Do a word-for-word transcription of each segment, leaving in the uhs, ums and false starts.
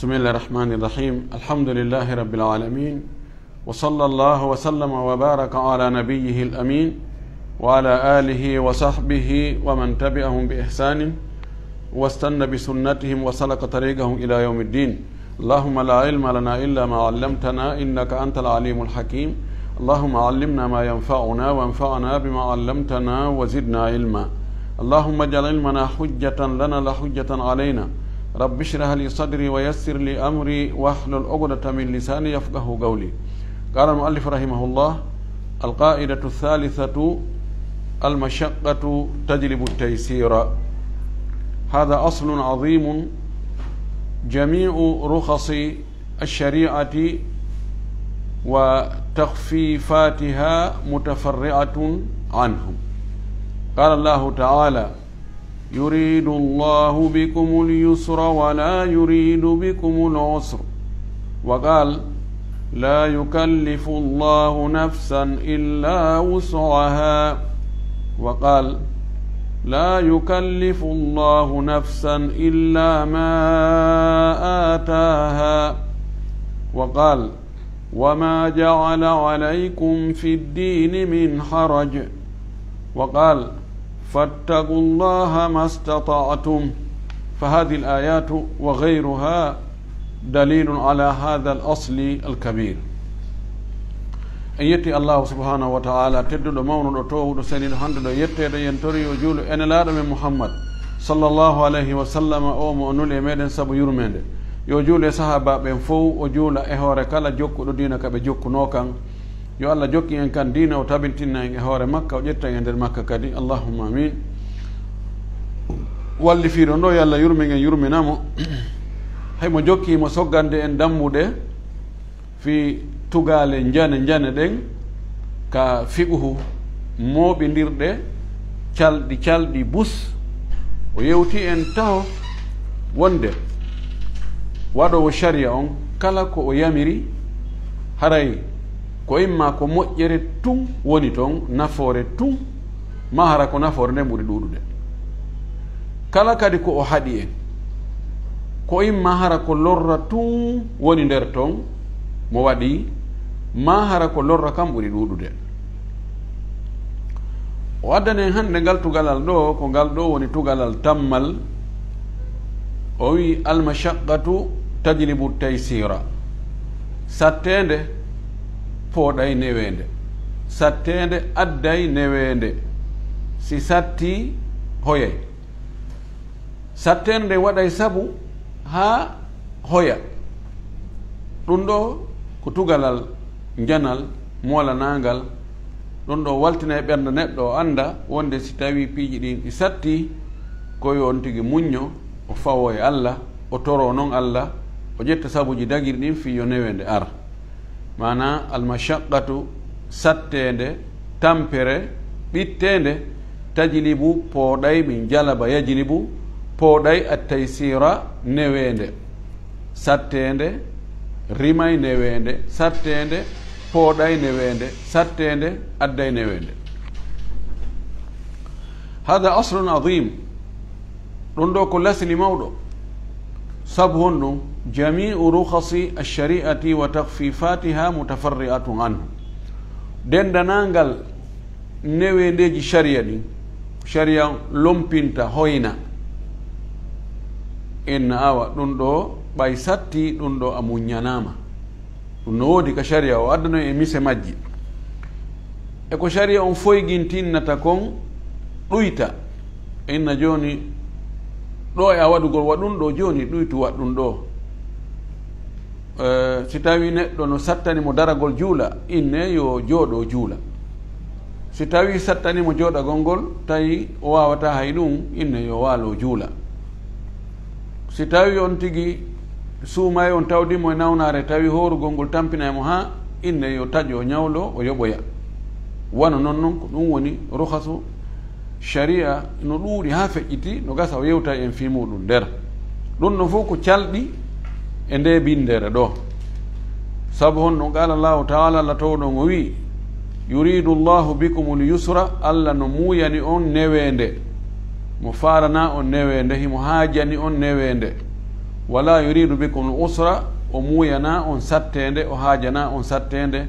بسم الله الرحمن الرحيم. الحمد لله رب العالمين. وصلى الله وسلم وبارك على نبيه الأمين وعلى آله وصحبه ومن تبعهم بإحسان واستن بسنتهم وسلك طريقهم إلى يوم الدين. اللهم لا علم لنا إلا ما علمتنا إنك أنت العليم الحكيم. اللهم علمنا ما ينفعنا وانفعنا بما علمتنا وزدنا علما. اللهم اجعل علمنا حجة لنا لا حجة علينا. رب اشرح لي صدري ويسر لي أمري واحلل عقدة من لساني يفقه قولي. قال المؤلف رحمه الله: القاعدة الثالثة: المشقة تجلب التيسير. هذا أصل عظيم، جميع رخص الشريعة وتخفيفاتها متفرعة عنه. قال الله تعالى: يريد الله بكم اليسر ولا يريد بكم العسر. وقال: لا يكلف الله نفسا إلا وسعها. وقال: لا يكلف الله نفسا إلا ما آتاها. وقال: وما جعل عليكم في الدين من حرج. وقال: فاتقوا الله ما استطعتم. فهذه الآيات وغيرها دليل على هذا الأصل الكبير. En yetti Allahu subhanahu wa ta'ala, tedduɗo, mawnuɗo, toowuɗo, seniiɗo, handuɗo, yetteeɗo, yen tori yo juulu e Nelaaɗo men Muhammad sallallahu alayhi wa sallam, o mo o nuli e meɗen sabu yurmeende. Yo juulu e sahaabaaɓe ɓen fow, o juula e hoore kala jokkuɗo diina ka ɓe jokkunoo kan. Yo Allah jokkin en kan diina, o tabintinna en e hoore makka, o ƴetta en e nder makka kadi. Allahumma amin. Wallifiiɗo ɗo, yo Allah yurmin en, yurmina mo. Hay mo jokki mo soggande en dammuɗe fii tugaale njane njane ɗen ka fiqhu mooɓindirɗe, calɗi calɗi bus. O yewti en taho wonde waɗoowo shari'a on, kala ko o yamiri, haray ko imma ko moƴƴere tun woni ton, nafoore tun, maa hara ko nafoore nden ɓuri ɗuuɗude. Kala kadi ko o haɗi en, ko imma hara ko lorra tun woni nder ton mo waɗi, maa hara ko lorra kan ɓuri ɗuuɗude. O addani en hannde ngal tugalal ɗo, ko ngal ɗo woni tugalal tammal. O wi'i: "Almashaqqatu tajlibu taysira." Satteende pooɗay neweende. Satteende adday neweende. Si sattii, hoyay. Satteende nde waɗay sabu haa hoya. Ɗum ɗo ko tugalal njanal, moolanaangal. Ɗum ɗo waltina e ɓernde neɗɗo, o annda wonde si tawii piiji ɗin ɗi sattii, ko yo on tigi muñño, o fawoo e Alla, o toroo non Alla, o ƴetta sabuuji dagiri ɗin fii yo neweende ar. Maanaa, almashaqqatu, satteende, tampere, ɓitteende, tajlibu, pooɗay, min jalaba yajlibu, pooɗay, attaysira, neweende. Satteende rimay neweende, satteende pooɗay neweende, satteende adday neweende. Hada aslun azim. Ɗum ɗo ko lasli mawɗo. Sabu honɗum? Jami'u rukhasi ash-shari'ati wa takhfifatiha mutafarri'atun anhu. Denndanangal neweendeeji shari'a ɗin, shari'a lompinta, hoyna. Inna awa ɗum ɗo ɓay satti, ɗum ɗo a muññanaama. Ɗum no woodi ka shari'a o addano e mise majji. E ko shari'a on foygintinnata kon ɗuyta. Inna jooni ɗo e a waɗugol wa ɗum ɗo jooni, ɗuytu wa ɗum ɗo. Eh, si tawi neɗɗo no sattani mo daragol juula, inne yo jooɗo juula. Si tawi sattani mo jooɗagol ngol, tawi o waawata hay ɗum, inne yo waalo juula. Si tawi on tigi suumay, on tawdi mo e nawnaare, tawi hoorugol ngol tampinay mo haa, inne yo taƴo, o ñawlo, o yoɓoya. Wano non non, ko ɗum woni ruhasu shari'a no ɗuuɗi haa feƴƴiti, no gasa o yewta en fii muuɗum nder. Ɗum ɗon fof ko calɗi e nde binndere ɗo. Sabu honɗum? Qaala Allahu ta'ala, Allah towɗo on o wi'i: "Yuridu Allahu bikumul yusra", Allah no muuyani on neweende. Mo faalana on neweende, himo haajani on neweende. Wala yuridu bikum al-usra, o muuyana on satteende, o haajana on satteende,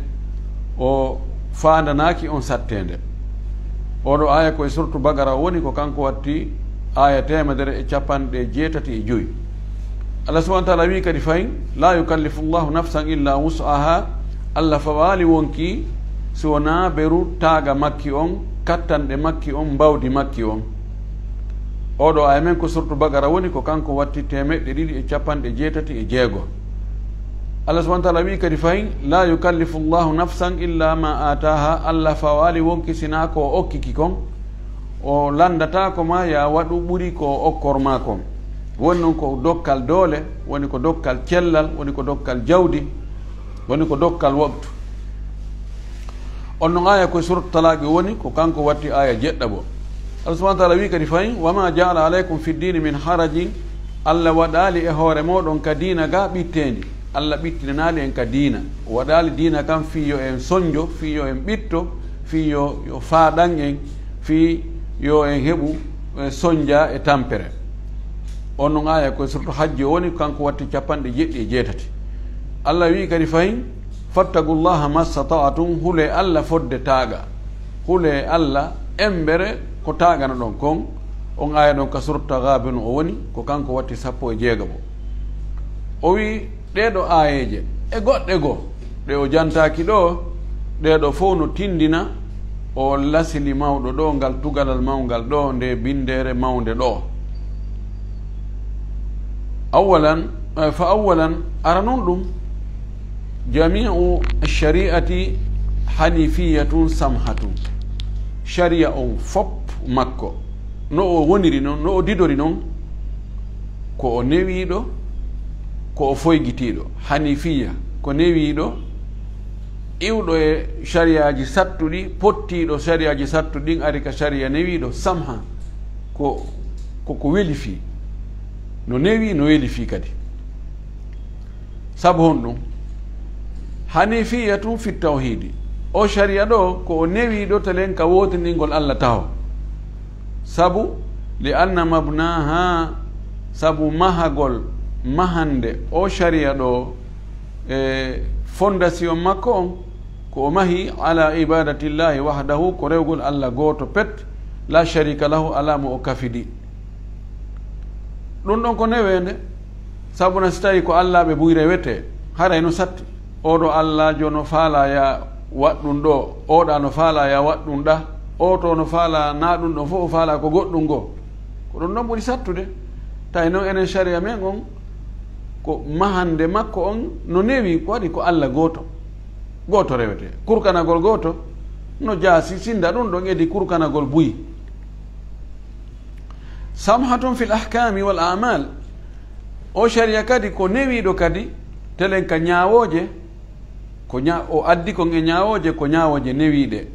o faandanaaki on satteende. Oɗo aaya ko e surtu Baqara woni, ko kanko watti aaya teemedere e capanɗe jeetati e joy. Allah subhanahu wa taala wi kadi fayin, la yukallifu llahu nafsan illa wus'aha, Allah fawaali wonki si wonaa beru taaga makki on, kattanɗe makki on, mbawdi makki on. Oɗo aaya men ko surtu Baqara woni, ko kanko watti teemeɗɗe ɗiɗi e capanɗe jeetati e jeego. Allah subhanahu wa taala wi kadi fayin, la yukallifu llahu nafsan illa ma ataha, Allah fawaali wonki sinaa ko o okkiki kon, o lanndataako ma ya waɗu ɓuri ko o okkor ma kon. Woni noon ko dokkal doole, woni ko dokkal cellal, woni ko dokkal jawdi, woni ko dokkal waktu. On non aaya ko e suratu Talaaqi woni, ko kanko watti aaya jeɗɗaɓo. Allah subhanahu wa taala wi kadi fayin, wama jaala alaykum fi ddini min harajin, Allah waɗaali e hoore mooɗon ka diina ga ɓitteendi. Allah ɓittinanaali en ka diina. O waɗaali diina kan fii yo en sonjo, fii yo en ɓitto, fii yo, yo faaɗan en, fii yo en heɓu, eh, sonja e tampere. On non aaya ko e suratu Hajji o woni, kanko watti capanɗe jeɗɗi e jeetati. Allah wi kadi fayin, fattagu llaha mastata'tum, hulee Allah fodde taaga. Hulee Allah embere ko taaganoɗon kon. On aaya ɗon ka suratu Taghabun o woni, ko kanko watti sappo e jeegaɓo. O wi, ɗee ɗo aayeeje e goɗɗe goo ɗe o jantaaki ɗoo, ɗee ɗo fow no tindina o lasili mawɗo ɗoo, ngal tugalal mawngal ɗoo, ndee binndeere mawnde ɗoo. Awwalan, eh, fa awwalan, ara non ɗum, jami'u shari'ati hanifiyatun samhatun. Shari'a on fop makko, no o woniri non, no o didori non, ko o newiiɗo, ko o foygitiiɗo. Hanifiya, ko newiiɗo, iwɗo e shariyaaji sattuɗi, pottiiɗo shariyaaji sattuɗi ɗin, ari ka shari'a newiiɗo, samha, ko, ko, ko weli fii. No newi, no weli fii kadi. Sabu honɗum? Hanifiyatun fi tawhidi. O shari'a ɗo, ko o newiiɗo telen ka wootindingol Allah taho. Sabu, li anna mabnaha, sabu mahagol, mahande o shari'a ɗo, e fondation makko on, ko o mahi ala ibadatillahi wahdahu, ko rewgol Allah gooto pet, la sharika lahu, ala mo o kafidi. Ɗum ɗon ko neweende, sabu na si tawi ko Allah ɓe buy rewete, haray no satti. Oɗo Allah jo no faala ya waɗ ɗum ɗo, oɗa no faala ya waɗ ɗum ɗa, oto no faala na ɗum ɗon fof, o faala ko goɗɗum goo. Ko ɗum ɗon ɓuri sattude. Tawi noon enen sharia men on, ko mahande makko on no newi, ko waɗi ko Allah gooto. Gooto rewete. Kurkanagol gooto no jaasi sinda ɗum ɗon edi kurkanagol buy. Samhatun fil ahkami wal a'mal. O sharia kadi ko newiiɗo kadi, telen ka ñaawooje, ko ña-, o addi kon e ñaawooje, ko ñaawooje newiiɗe.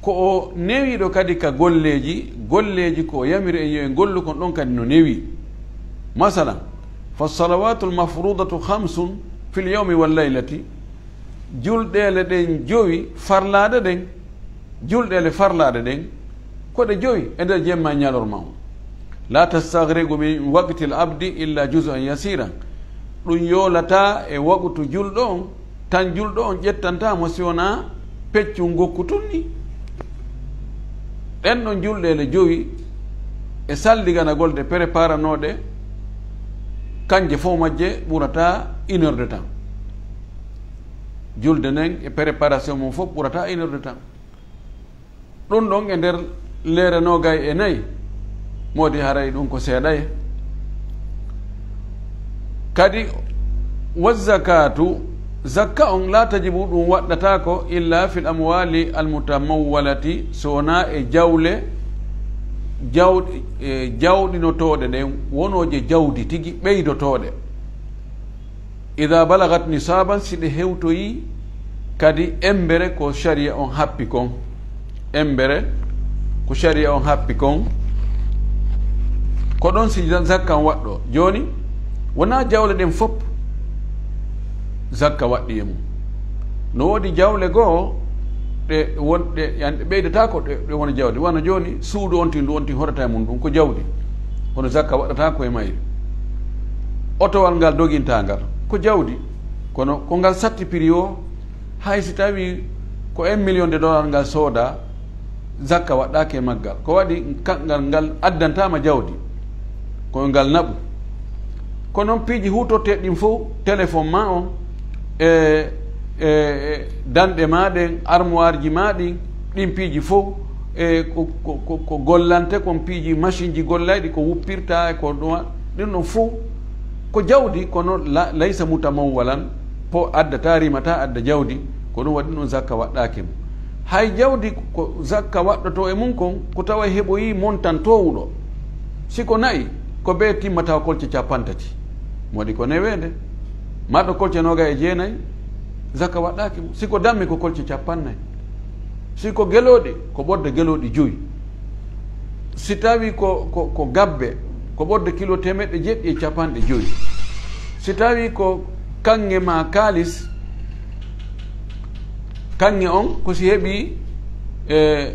Ko o newiiɗo kadi ka golleeji, golleeji ko o yamiri en yo en gollu kon ɗon kadi no newi. Masalan, fa salawatul mafrudatu khamsun fil yawmi wal laylati, julɗeele ɗen jowi farlaaɗe ɗen, julɗeele farlaaɗe ɗen, ko ɗe jowi e nder jemma e ñalorma on. La tastagriqu min waqtil abdi illa juz'an yasiran. Ɗum yoolataa e waqtu julɗo on, tan julɗo on ƴettantaa mo si wonaa peccun ngokku tun ni. Ɗen ɗon julɗeele jowi e saldiganagol ɗe préparanooɗe, kanje fof majje ɓurataa une heure de temps. Julde nden e préparation mum fof ɓurataa une heure de temps. Ɗum ɗon e nder leere noogay e nayi, moodi haray ɗum ko seeɗaye. Kadi, wa zakatu, zakka on, la tajibu, ɗum waɗɗataako, illa fil amwali al mutamawwalati, so wonaa e jawle, jawɗi, e jawɗinotooɗe ɗen, wonooje jawdi tigi ɓeydotooɗe. Ida balagat nisaban, si ɗe hewtoyi kadi embere ko sharia on happi kon. Embere ko sharia on happi kon. Ko ɗon si zakka on waɗɗo. Jooni, wonaa jawle ɗen fop zakka waɗɗi e mum. No woodi jawle goo ɗe won, ɗe, yani, ɗe ɓeydata ko ɗe, ɗe wona jawdi. Wano jooni, suudu on tin, ndu on tin horata e mum, ɗum ko jawdi. Kono zakka waɗɗata ko e mayri. Otowal ngal doginta ngal ko jawdi, kono ko ngal satti prix o, hay si tawi ko un million de dollar ngal sooda, zakka waɗɗaaki e maggal. Ko waɗi ka-, ngal, ngal addantaama jawdi, ko ngal naɓu. Ko noon piiji huutorteeɗi ɗin fof, téléphone ma on, e, e, e danɗe ma ɗen, armoire ji ma ɗin, ɗin piiji fof, e ko, ko, ko, ko gollante kon piiji machine ji gollayɗi, ko wuppirta e ko ɗuma, ɗin ɗon fof ko jawdi, kono la, laysa mutamawwalan, po addata, rimata adda jawdi, ko ɗum waɗi ɗum zakka waɗɗaaki mum. Hay jawdi ko zakka waɗɗoto e mum kon, ko tawa heɓoyi montant toowuɗo. Si ko na'i, ko bee timmata kolce capantati. Mo waɗi ko neweende. Marɗo kolce noogay e jeenay, zakka waɗɗaaki mo. Si ko damme, ko kolce capannay. Si ko gelooɗi, ko ɓodde gelooɗi joyi. Si tawi ko, ko, ko gabbe, ko ɓodde kilo teemeɗɗe jeɗɗi e capanɗe joyi. Si tawi ko kaŋŋe ma kaalis, kaŋŋe on ko si heɓi, e,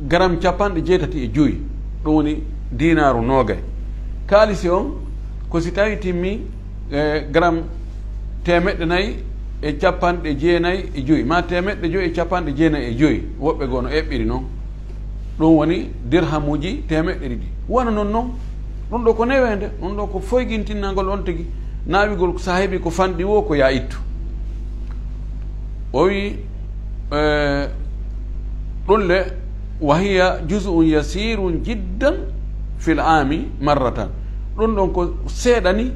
gram capanɗe jeetati e joyi, ɗum woni dinaaru noogay. Kaalisi on ko si tawi timmi, e, gram teemeɗɗe nayi e capanɗe jeenay e joyi, ma teemeɗɗe joyi e capanɗe jeenay e joyi, woɓɓe goo no eɓɓiri noon. Ɗum woni dirhamuuji teemeɗɗe ɗiɗi. Wano non non, ɗum ɗo ko neweende, ɗum ɗo ko foygintinnagol on tigi, naawigol ko sa heɓi ko fanɗi wo ko ya ittu. O wi, eh, ɗum le, wa hiya juz'un yasirun jiddan fil aami marratan. Ɗum ɗon ko seeɗa ni,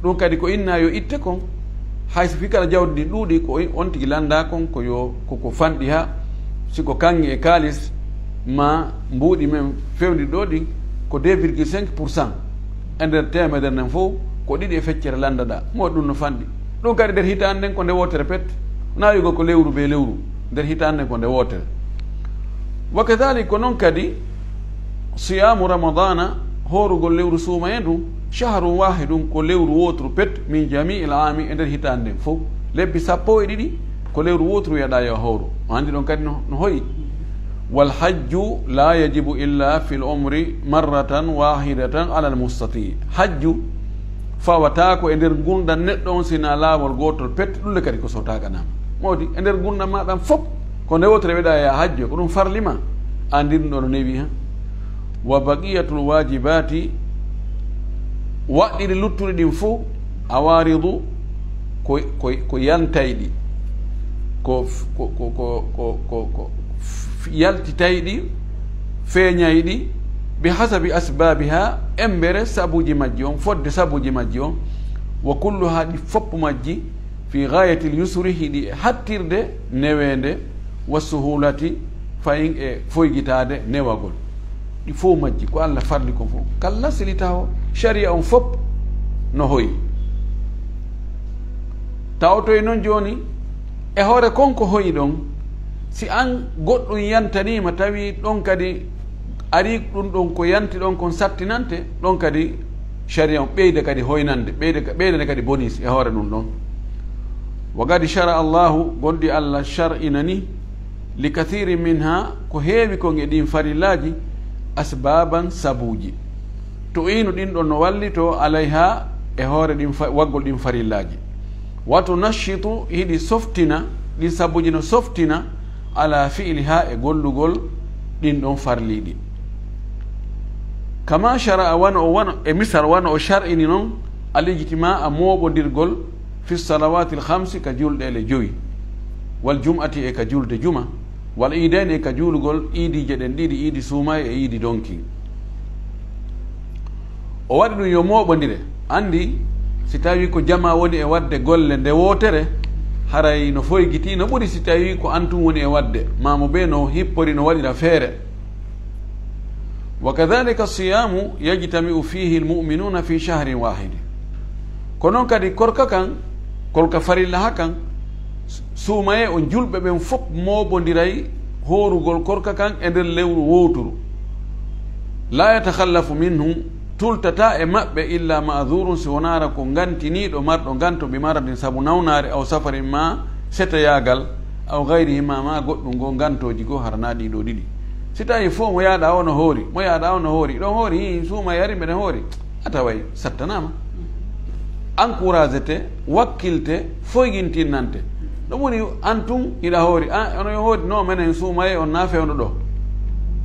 ɗum kadi ko inna yo itte kon. Hay so fii kala jawdi ndi ɗuuɗi, ko on tigi lannda kon ko yo, ko, ko fanɗi ha, si ko kaŋŋe e kaalis, ma mbuuɗi men fewndi ɗo ɗin, ko deux virgule cinq pour cent e nder teemedere nden fof, ko ɗiɗi e feccere lanndaɗaa. Mo ɗum no fanɗi. Ɗum kadi nder hitaande nden ko nde wootere pet, naawigol ko lewru be lewru, nder hitaande nden ko nde wootere. Wa kadhalik, ko noon kadi, siyaamu ramadana, hoorugol lewru suumaye ndun, shahrun wahidun, ko lewru wooturu pet, min jami'il aami, e nder hitaande nden fof. Lebbi sappo e ɗiɗi, ko lewru wooturu wiyaɗaa yo hooru. O anndi ɗon kadi no, no hoyi. Wal hajju la yajibu illa fil umri marratan wahidatan ala al mustati. Hajju fawataako e nder ngurndan neɗɗo on, sina laawol gootol pet, ɗum le kadi ko so taganama. Mawdi, e nder ngurndan ma ɗan fof, ko nde wotere wiyaɗaa ya hajjo, ko ɗum farli ma, anndi ɗum ɗo no newi, ha. Wa baqiyatul wajibati, waɗɗiri luttuɗi ɗin fof, awaridu, ko, ko, ko yantayɗi, ko, ko, ko yaltitayɗi, feeñayɗi, bi hasabi asbabiha, embere sabuji majji on, fodde sabuji majji on, wa kulluha, ɗi fof majji, fi ghayatil yusri, hiɗi e hattirde neweende, wa suhulati, fayin e foygitaade newagol. Ɗi fof majji ko Allah farli kon fof. Kala sili taho sharia on fof no hoyi. Tawotoy noon jooni e hoore kon ko hoyi ɗon, si an goɗɗum yantaniima, tawi ɗon kadi ari ɗum ɗon ko yanti ɗon kon sattinante, ɗon kadi sharia on ɓeyda kadi hoynande, ɓeyda, ɓeydande kadi bonis e hoore ɗum ɗon. Wa qad shara Allahu, gonɗi Allah shar'inani, li kathirin minha, ko heewi kon e ɗin farillaaji, asbaban, sabuuji. Tu'inu, ɗin ɗon no wallito, alayha, e hoore ɗin fa-, waggol ɗin farillaaji. Wa tunashitu, hiɗi softina, ɗin sabuuji no softina, ala fi'liha, e gollugol ɗin ɗon farliiɗi. Kama shara'a, wano o, wano, e misal, wano o shar'ini non, al ijtima'a, mooɓondirgol, fi salawatil khamsi, ka julɗeele jowi, wal jum'ati, e ka julde juma, wal iidayni, e ka juulugol iidiije ɗen ɗiɗi, iidi suumaye e iidi donkin. O waɗi ɗum yo mooɓondire. Anndi, si tawi ko jamaa woni e waɗde golle nde wootere, haray no foygiti, no ɓuri si tawi ko an tun woni e waɗde, maa mo bee no hippori, no waɗira feere. Wa kadhalika siyamu yajtami'u fihi almu'minuna fi shahrin wahidin. Ko noon kadi korka kan, korka farilla ha kan, suumaye on julɓe ɓen fof mooɓondiray hoorugol korka kan e nder lewru wooturu. La yatakhallafu minhum, tultata e maɓɓe illa ma'dhurun, si wonaara ko ngantiniiɗo marɗo nganto, bi maradin, sabu nawnaare, aw safarin, ma seteyaagal, aw ghayrihima, ma goɗɗum goo, ngantooji goo harana ɗiɗo ɗiɗi. Si tawi fof mo yaaɗa o no hoori, mo yaaɗa o no hoori, ɗon hoori, hii, suuma yari, mbeɗen hoori, a taway sattanaama. Encouragete, wakkilte, foygintinnante. Ɗum woni an tun hiɗa hoori, a, ono yo hoori, no, menen suumaye on na fewndo ɗo.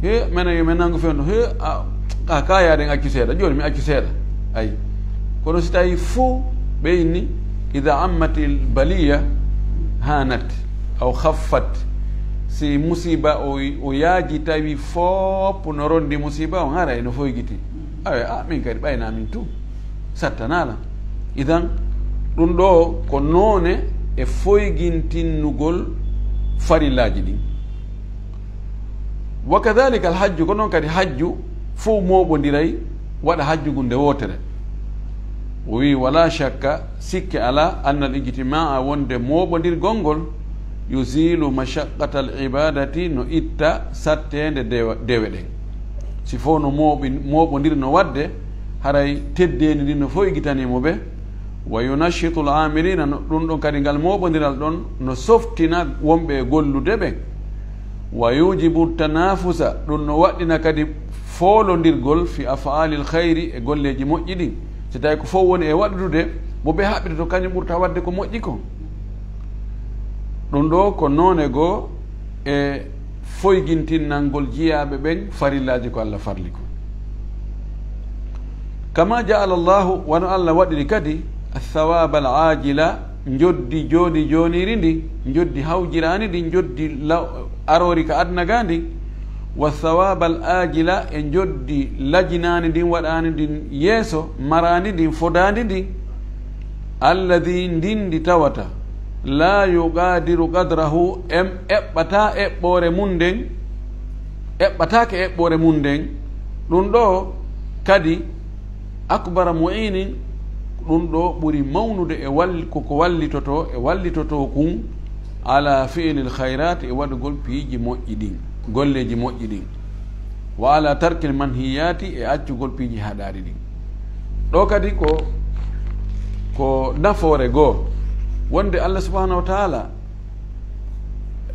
He, menen yo men nangu fewndo. He, a, a, ka yaade en accu seeɗa, jooni mi accu seeɗa. Ay. Kono si tawi fuu ɓe inni, "Ida ammatil baliya hanat aw khaffat." Si musiba o, o yaaji tawi foop no rondi musiba on, haray no foygiti. Awe, a, min kadi ɓayna min tun. Sattanaa lan. Idan, ɗum ɗo ko noone e foygintinnugol farillaaji ɗin. Wa kadhalika al hajju, ko noon kadi hajju, fof mooɓondiray, waɗa hajju ngun nde wootere. O wi'i, "Wala shakka, sikke alaa, anna al ijtimaa, wonde mooɓondirgol ngol, yuzilu mashaqqata al ibadati, no itta satteende dewe, dewe ɗen." Si fof no mooɓi-, mooɓondiri no waɗde, haray teddeendi ndin no foygitanii mo ɓe. Wa yunashitu al amilina, no, ɗum ɗon kadi, ngal mooɓondiral ɗon no softina wonɓe e gollude ɓen. Wa yujibu tanafusa, ɗum no waɗɗina kadi foolondirgol fi af'alil khayri, e golleeji moƴƴi ɗin. Si tawi ko fof woni e waɗude, mo ɓe haɓɓitoto kañum ɓurta waɗde ko moƴƴi kon. Ɗum ɗo ko noone goo e foygintinnangol jiyaaɓe ɓen farillaaji ko Allah farli kon. Kama ja'ala Allahu, wano Allah waɗiri kadi, athawaba al ajila, njoddi jooni jooniri ndi, njoddi hawjiraani ndi, njoddi law-, aroori ka aduna gaa ndi, wa thawaba al ajila, e njoddi lajinaani ndin, waɗaani ndin yeeso, maraandi ndin, fodaandi ndin, alladi, ndin ndi tawata, la yuqadiru qadrahu, em, eɓɓata eɓɓoore mum nden, eɓɓataake eɓɓoore mum nden, ɗum ɗo kadi akbara mu'inin, ɗum ɗo ɓuri mawnude e walli-, ko ko wallitotoo, e wallitotoo kun ala fi'lil khayraati, e waɗugol piiji moƴƴi ɗin, golleeji moƴƴi ɗin, wa ala tarkil manhiyaati, e accugol piiji haɗaari ɗin. Ɗo kadi ko, ko nafoore goo, wonde Allah subhanahu wa ta'ala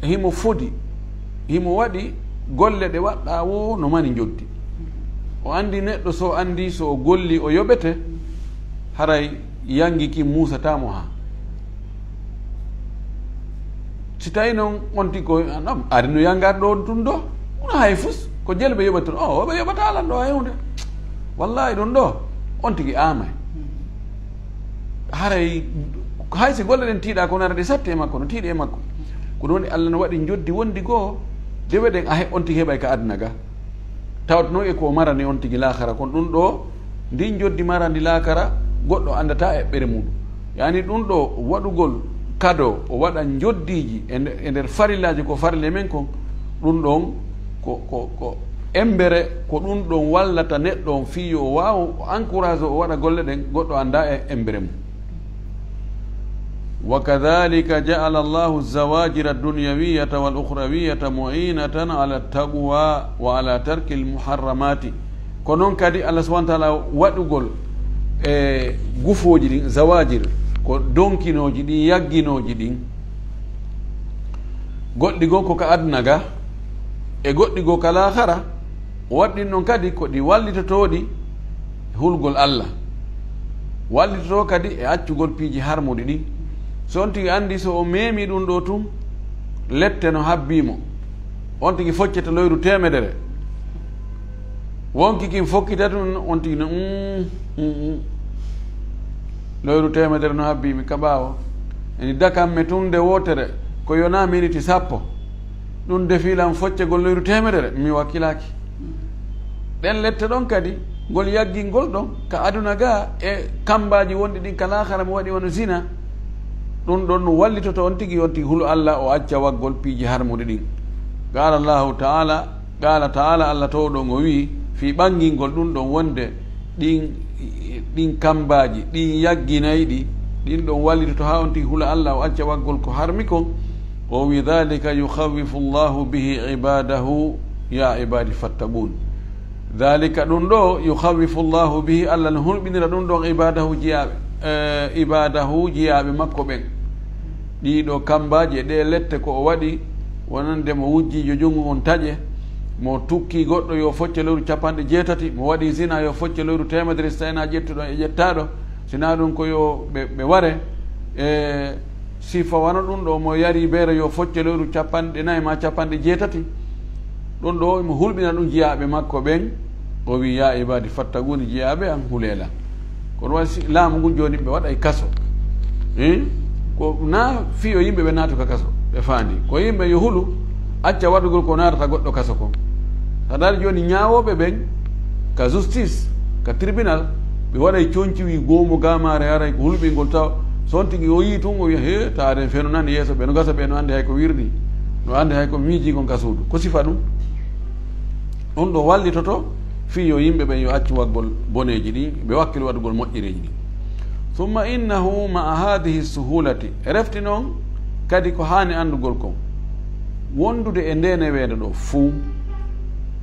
himo fodi, himo waɗi golle ɗe waɗɗaa wo no mari njoddi. O anndi neɗɗo so anndi so o golli o yoɓete, haray yangi ki muusataa mo haa. Si tawi noon on tigi ko, non, ari no yangaade ɗo tun ɗo, kono hay fus, ko jele ɓe yoɓata tun, o, ɓe yoɓata lan ɗo hay huunde. Wallahi ɗum ɗo, on tigi aamay. Haray, hay si golle ɗen tiiɗaa, kono ara ɗe satti e makko, no tiiɗi e makko. Ko ɗum woni Allah no waɗi njoddi wondi goo, dewe ɗen a he-, on tigi heɓay ka aduna ga. Tawata noon e ko o marani on tigi laakara, kono ɗum ɗo, ndin njoddi marandi laakara, goɗɗo andataa eɓɓere muɗum. Yani ɗum ɗo waɗugol kado, o waɗa njoddiiji e nde-, e nder farillaaji ko farle men kon, ɗum ɗon ko, ko, ko embere, ko ɗum ɗon wallata neɗɗo on fii yo o waaw, o encourage, o waɗa golle ɗen, goɗɗo anndaa e embere mum. Wa kadhalika ja'ala Allahu zawajira dunyawiyata wal ukhrawiyata mu'inatan ala taqwa wa ala tarkil muharramati. Ko noon kadi Allah subhanahu wa ta'ala waɗugol e gufooji ɗin, zawajir, ko donkinooji ɗin, yagginooji ɗin. Goɗɗi goo ko ka aduna ga, e goɗɗi goo ka laakara, o waɗi ɗin ɗon kadi ko ɗi wallitotooɗi hulgol Allah. Wallitotoo kadi e accugol piiji harmuɗi ɗin. So on tigi anndi so o meemi ɗum ɗo tun, lette no habbii mo. On tigi foccete loyru teemedere. Wonki kin fokkita tun, on tigi no, mm, mm, mm. Loyru teemedere no habbii mi ka ɓaawo. Eni dakan mi tun nde wootere, ko yonaa miniti sappo. Ɗum defii lan foccegol loyru teemedere, mi wakkilaaki. Ɗen lette ɗon kadi, ngol yaggingol ɗon ka aduna ga e kambaaji wonɗi ɗin ka laakara, mo waɗi wano zina. Ɗum ɗon no wallitoto on tigi, on tigi hulu Allah, o acca waggol piiji harmuɗi ɗin. Qaala Allahu ta'ala, qaala ta'ala, Allah towɗo on o wi'i, fii ɓangingol ɗum ɗon wonde ɗin, ɗin kambaaji, ɗin yagginayɗi, ɗin ɗon wallitoto haa on tigi hula Allah, o acca waggol ko harmi kon. O wi'i, "Dhalika yukhawwifu Allahu bihi ibadahu, ya ibadi fattaqun." Dhalika, ɗum ɗo, yukhawwifu Allahu bihi, Allah no hulɓinira ɗum ɗon ibadahu jiyaaɓe, eh, ibadahu jiyaaɓe makko ɓen. Ɗii ɗoo kambaaji e ɗee lette ko o waɗi, wonande mo wujjii yo junngo ngon taƴe, mo tukkii goɗɗo yo focce lewru capanɗe jeetati, mo waɗii zina yo focce lewru teemedere si tawii na ƴettuɗo e ƴettaaɗo, Sinaa ɗum ko yo ɓe, ɓe ware e sifa wano ɗum ɗo mo yari beere yo focce lewru capanɗe nayi ma capanɗe jeetati. Ɗum ɗo imo hulɓina ɗum jiyaaɓe makko ɓen. O wi, "Ya ibadi fattaquni, jiyaaɓe an, hulee lan." Kono waɗi si laamu ngun jooni ɓe waɗay kaso. Eh? Ko na fii yo yimɓe ɓe naatu ka kaso, ɓe faandi. Ko yimɓe yo hulu, acca waɗugol ko naatata goɗɗo kaso kon. Saɗa ari jooni ñaawooɓe ɓen ka justice, ka tribunal, ɓe waɗay conci wi goomo gaamaare haray ko hulɓingol taw. So on tigi o yii tun o wiya, "He, taaren feno nani yeeso ɓe no gasa ɓe no anndi hay ko wirdi, no anndi hay ko miiji kon ka suudu." Ko sifa ɗum? Ɗum ɗo wallitoto fii yo yimɓe ɓen yo accu waggol boneeji ɗin, ɓe wakkilo waɗugol moƴƴereeji ɗin. Summa innahu ma'a hadhihi suhulati, refti noon kadi ko haani anndugol kon, wondude e nde neweende ɗo fuu,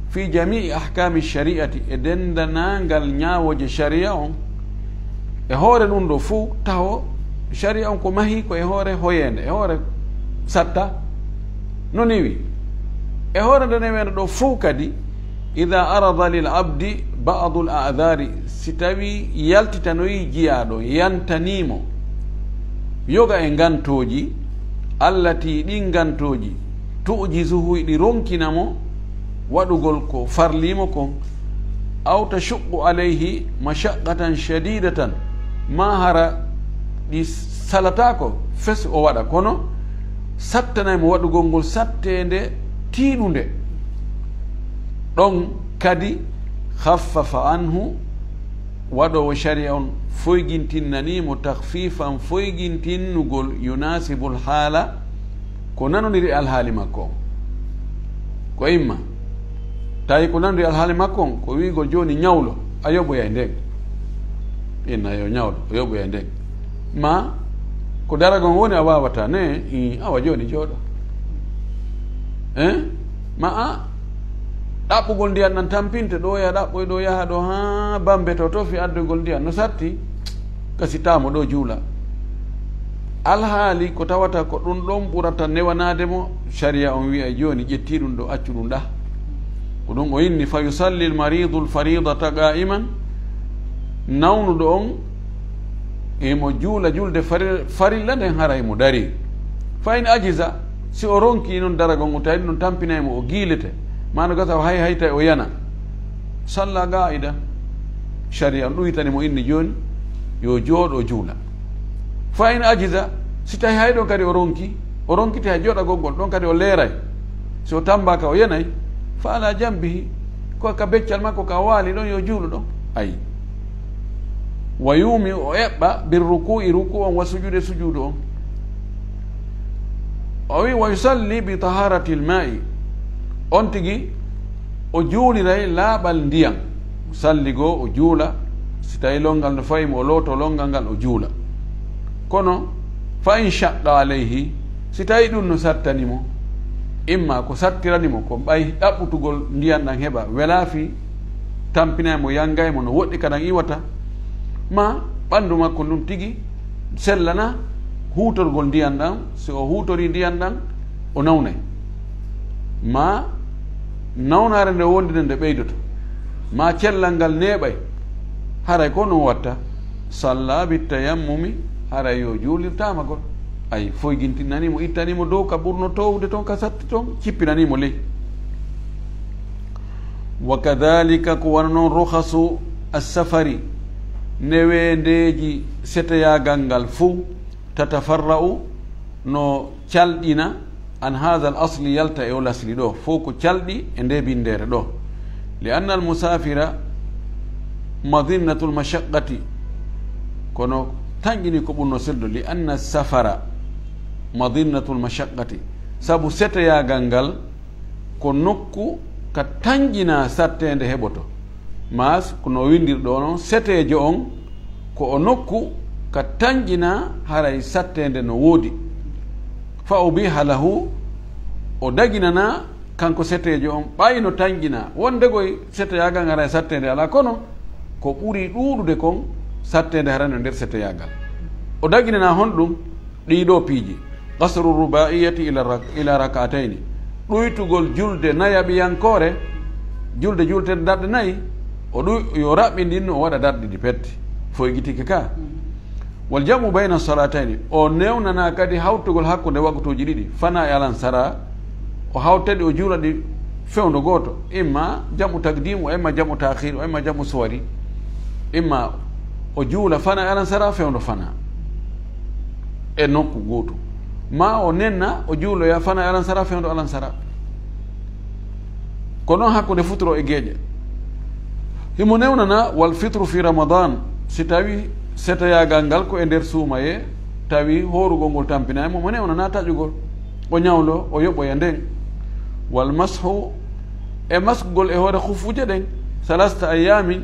fi jami'i ahkami shari'ati, e denndanangal ñaawooje shari'a on, e hoore ɗum ɗo fuu, taho shari'a on ko mahi ko e hoore hoyeende, e hoore satta, no newi. E hoore nde neweende ɗo fuu kadi, ida arada lil abdi ba'dul a'dhari, si tawi yaltitanoyi jiyaaɗo, yantanii mo yoga e ngantooji, allati, ɗin ngantooji, tu'jizuhu, ɗi ronkina mo waɗugol ko farlii mo kon, aw tashuqqu alayhi mashaqqatan shadidatan, ma hara ɗi salataako fes o waɗa, kono sattanay mo waɗugol ngol satteende tiiɗunde, ɗon kadi khaffafa anhu, waɗoowo shari'a on foygintinnanii mo takhfifan, foygintinnugol, yunasibul haala, ko nanondiri alhaali makko on. Ko imma tawi ko nanondiri alhaali makko on, ko wi'ugol jooni ñawlo, a yoɓoyay nden. Inna yo ñawlo, o yoɓoyay nden. Ma ko daragol woni a waawata ne, i, awa jooni jooɗo. Eh? Ma a ɗaɓɓugol ndiyan ɗan tampinte, ɗo ya ɗaɓɓoy, ɗo yaha ɗo haa Bambe to, to fi addugol ndiyan no satti, kasi taamo ɗo juula. Alhaali ko tawata ko ɗum ɗon ɓurata newanaade mo, shari'a on wi'a jooni ƴetti ɗum ɗo, accu ɗum ɗa. Ko ɗum o inni, fa yusalli al-maridu al-faridata qa'iman, nawnuɗo on emo juula julde fari-, farilla nden haray mo dari. Fa in ajiza, si o ronki non daragol ngon, tawi ɗum tampinay mo, o giilete, ma no gasa o hay hay tawi o yana, salla qa'idan. Shari'a on ɗuytani mo inni jooni, yo jooɗo juula. Fa in ajiza, si tawi hay ɗon kadi o ronki, o ronkiti hay jooɗagol ngol, ɗon kadi o leeray. Si o tambaaka o yenay, fa ala jambihi, ko ka beccal makko ka waali ɗon, yo juulu ɗon. Ayi. Wa yumi, o eɓɓa, bir ruku'i, ruku on, wa sujude, sujudu on. O wi, wa yusalli bi taharatil ma'i. On tigi, o juuliray laaɓal ndiyan. Salli goo, o juula. Si tawi lonngal no fawi mo, o looto lonngal ngal, o juula. Kono, fa in shaqqa alayhi, si tawi ɗum no sattani mo, imma ko sattirani mo, ko ɓay ɗaɓɓutugol ndiyan ɗan heɓa, welaa fii, tampinay mo, yangay mo, no woɗɗi ka ɗan iwata, ma ɓanndu makko ndun tigi sellana huutorgol ndiyan ɗan, si o huutorii ndiyan ɗan, o nawnay. Ma nawnaare nde o wondi nden nde ɓeydoto, ma cellal ngal neeɓay, haray ko no watta, salla bi tayammumi, haray yo juulirtaama kon. Ay, foygintinnanii mo, ittanii mo dow ka ɓurno toowude ton, ka satti ton, cippinanii mo ley. Wa kadhalika, ko wano non, rukhasu as-safari, neweendeeji seteyaagal ngal fuu, tatafarra'u, no calɗina, an hadha al-asli, yalta e o lasli ɗo, fow ko calɗi e nde binndere ɗo. Li anna al-musafira madinnatul mashaqqati, kono tanƴini ko ɓurno sellude, li anna as-safara madinnatul mashaqqati, sabu seteyaagal ngal ko nokku ka tanƴinaa satteende heɓoto. Maas, ko no winndiri ɗo non, seteejo on ko o nokku ka tanƴinaa haray satteende no woodi. Fa ubiha lahu, o daginanaa kanko seteejo on, ɓay no tanƴinaa. Wonde koy seteyaagal ngal haray satteende alaa, kono ko ɓuri ɗuuɗude kon, satteende haray no nder seteyaagal. O daginanaa honɗum? Ɗii ɗoo piiji, qasru rubaiyati ila rak-, ila rak'atayni, ɗuytugol julde nayaɓiyankoore, julde jultede darɗe nayi, o ɗuy-, yo raɓɓindin, o waɗa darɗe ɗiɗi pette. Foygitike ka. Wal jam'u bayna salatayni, o newnana kadi hawtugol hakkunde waqtuuji ɗiɗi, fana e alansara, o hawta ɗi, o juula ɗi fewndo gooto, imma jam'u taqdim, o imma jam'u ta'khir, o imma jam'u suwari, imma o juula fana e alansara, fewndo fana e nokku gootu, ma o nenna, o juuloya fana e alansara, fewndo alansara. Ko noon hakkunde futuro e geeƴe. Himo newnana wal fitru fi Ramadan, si tawi setoyaagal ngal ko e nder suumaye, tawi hoorugol ngol tampinaay mo, mo newnana taƴugol, o ñawlo, o yoɓoya nden. Wal mashu, e maskugol e hoore khuffuuje ɗen, salasta ayyamin,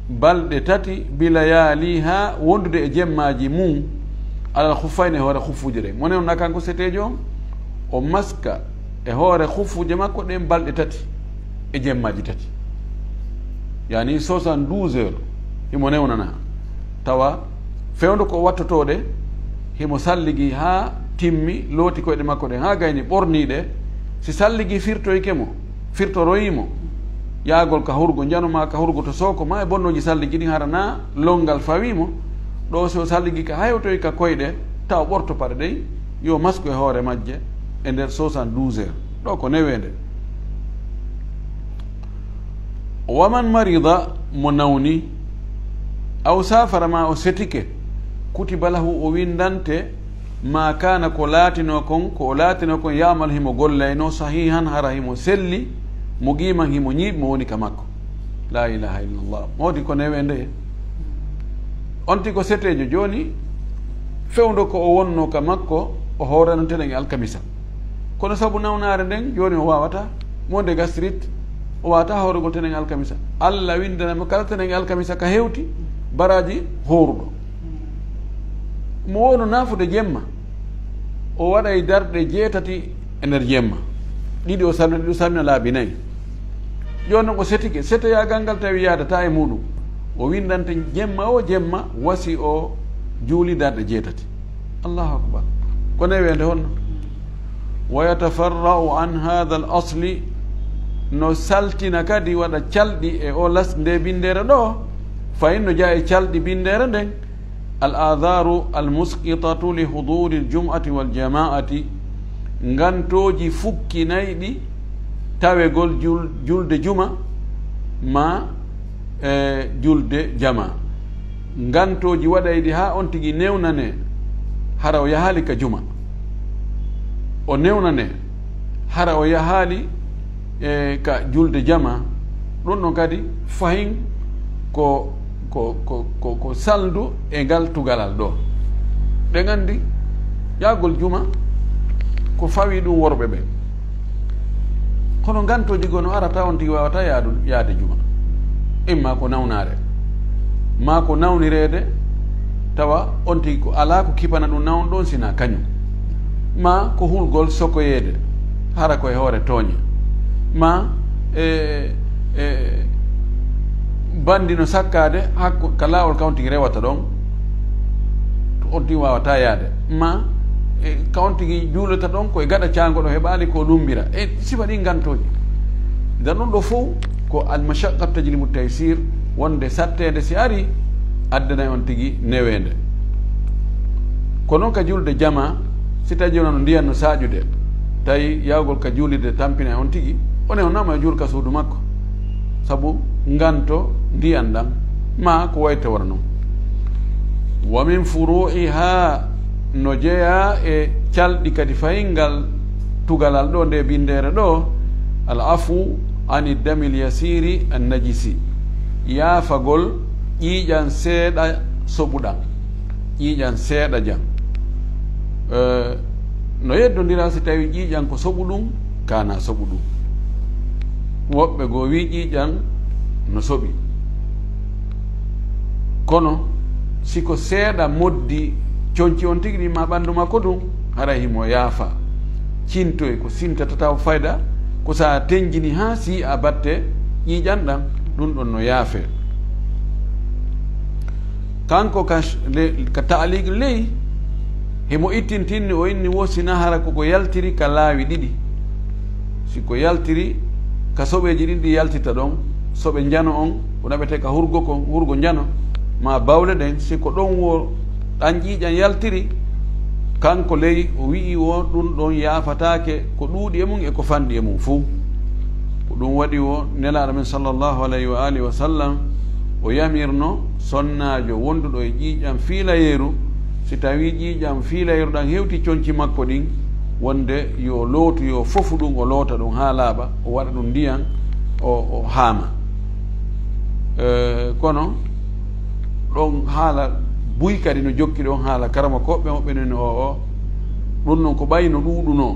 balɗe tati, bi layaaliha, wondude e jemmaaji mum, alal khuffayni, e hoore khuffuuje ɗen. Mo newnana kanko seteejo on, o maska e hoore khuffuuje makko ɗen balɗe tati e jemmaaji tati, yani soixante-douze heures, himo newnana, tawa fewndo ko wattotooɗe, himo salligi haa timmi, looti koyɗe makko ɗen haa gayni, ɓornii ɗe. Si salligi firtoyke mo, firtoroyi mo yaagol ka hurgo njano ma ka hurgo to sooko ma e bonnooji salligi ɗin, hara na lonngal fawii mo, ɗo so salligi ka haytoyi ka koyɗe, taw ɓorto paɗe ɗen, yo masku e hoore majje e nder soixante-douze heures. Ɗo ko neweende. Wa man marida, mo nawni, aw safara, ma o setike, kutiba lahu, o winndante, ma kana, ko laatinoo kon, ko o laatinoo kon, ya'mal, himo gollayno, sahihan, hara himo selli, muqiman, himo ñiiɓi, mo woni ka makko. La ilaha illallah. Mo wodi ko neweende. On tigi ko seteejo jooni, fewndo ko o wonnoo ka makko, o hooranoo tenen e alkamisa. Kono sabu nawnaare nden, jooni o waawataa, mo nde gastrite, o waawataa hoorugol tenen e alkamisa. Alla winndana mo kala tenen e alkamisa ka hewti baraaji hooruɗo. Mo wowno naafude jemma, o waɗay darɗe jeetati e nder jemma. Ɗiɗi o salmina, ɗiɗi o salmina, laabi nayi. Jooni non o setike, setoyaagal ngal tawi yaadataa e muɗum. O winndante jemma o jemma, wa si o juuli darɗe jeetati. Allahu akbar. Ko neweende honno? Wa yatafarra'u an hadha al asli, no saltina kadi waɗa calɗi e o las-, nde binndere ɗo, fayin no jeyaa e calɗi binndere nden, al adharu al musqitatu li huduri al jum'ati wal jama'ati, ngantooji fukkinayɗi tawegol jul-, julde juma ma, e, julde jama. Ngantooji waɗayɗi haa on tigi newnane hara o yahaali ka juma. O newnane hara o yahaali, e, ka julde jama. Ɗum ɗon kadi fahin ko, ko, ko, ko, ko salndu e ngal tugalal ɗo. Ɓe nganndi yaagol juma ko fawi ɗum worɓe ɓen. Kono ngantooji goo no arata on tigi waawata yaadu-, yaade juma. Imma ko nawnaare, ma ko nawnireede, tawa on tigi ko alaa ko kipana ɗum nawno ɗon sina kañum. Ma ko hulgol sokoyeede, hara ko e hoore tooñe. Ma, e, e, banndi no sakkaade hakku-, ka laawol ka on tigi rewata ɗon, to on tigi waawata yaade. Ma, e, ka on tigi juulata ɗon ko e gaɗa caango ɗo heɓaali ko lumbira. E sifa ɗin ngantooji. Nden ɗum ɗo fow ko al mashaqqatu tajlibu taysir, wonde satteende si ari, addanay on tigi neweende. Ko non ka julde jama, si tawi wonano ndiyan no saaƴude, tawi yahugol ka juulirde tampinay on tigi, o newnama e juul ka suudu makko, sabu nganto ndiyan ɗan, ma ko wayrata wano non. Wa min furu'iha, no jeyaa e calɗi kadi fayngal tugalal ɗo, nde binndere ɗo, al afu ani damil yasiri an najisi, yaafagol ƴiiƴan seeɗa soɓuɗan, ƴiiƴan seeɗa jan. Eh, no yeddondira si tawi ƴiiƴan ko soɓuɗum, kana soɓuɗum. Woɓɓe goo wi ƴiiƴan no soɓi. Kono si ko seeɗa moddi conci on tigi ɗin ma ɓanndu makko ɗum, haray himo yaafa. Cintoy ko sintata taw fayda, ko sa tenjini haa si a batte ƴiiƴan ɗan, ɗum ɗon no yaafe. Kanko ka, le-, ka taaliq ley, himo ittintinni, o inni wo sina hara koko yaltiri ka laawi ɗiɗi. Si ko yaltiri ka soɓeeji ɗin ɗi yaltirta ɗon, soɓe njano on, ko naɓete ka hurgo kon, hurgo njano, ma bawle ɗen, si ko ɗon wo ɗan ƴiiƴan yaltiri, kanko ley o wi'i wo ɗun ɗon yaafataake ko ɗuuɗi e mum e ko fanɗi e mum fuu. Ko ɗun waɗi wo Nelaaɗo men sallallahu alayhi wa alihi wa sallam o yamirno sonnaajo wonduɗo e ƴiiƴan fiilayeeru, si tawii ƴiiƴan fiilayeeru ɗan hewti conci makko ɗin, wonde yo lootu, yo fofu ɗun, o loota ɗun haa laaɓa, o waɗa ɗun ndiyan, o, o haama. Eh, kono ɗon haala buy kadi no jokki ɗon haala karama koɓɓe maɓɓe nen o, o. Ɗun non ko ɓay no ɗuuɗunoo.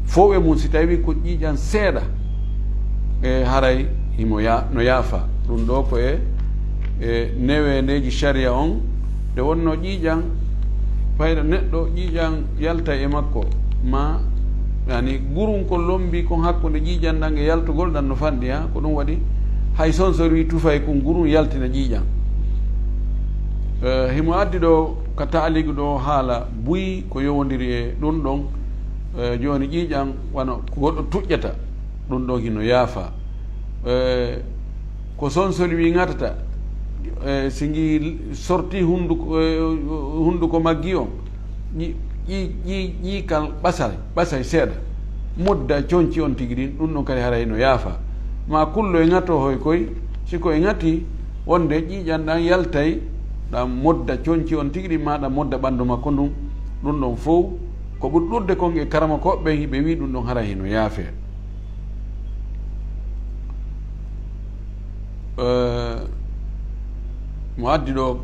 Fow e mum, si tawii ko ƴiiƴan seeɗa, e haray himo ya-, no yaafa. Ɗun ɗoo ko e, e neweendeeji sharia on, nde wonnoo ƴiiƴan, fayda neɗɗo ƴiiƴan yalta e makko, ma, yani, gurun kon lombi kon hakkunde ƴiiƴan ɗan e yaltugol ɗan no fanɗi, ha? Ko ɗun waɗi hay sonsor wi tufay kun gurun yaltina ƴiiƴan. Eh, himo addi ɗoo ka taaligu ɗoo haala buy ko yowondiri e ɗun ɗon. Eh, jooni ƴiiƴan wano ko goɗɗo tuƴƴata, ɗun ɗon hino yaafa. Eh, ko sonsori wi ŋatata, eh, si ngi sorti hunduko, eh, hunduko maggi on, ƴi-, ƴi-, ƴi-, ƴiikal ɓasay, ɓasay seeɗa, modda conci on tigi ɗin, ɗun ɗon kadi haray no yaafa. Ma kullo e ŋato hoy koy, si ko e ŋati, wonde ƴiiƴan ɗan yaltay, ɗan modda conci on tigi ɗin, ma ɗan modda ɓandu makko ndun, ɗun ɗon fow, ko ɓuri ɗuuɗude kon e karama koɓɓe ɓe wi ɗun ɗon haray hino yaafee. Eh, mo addi ɗoo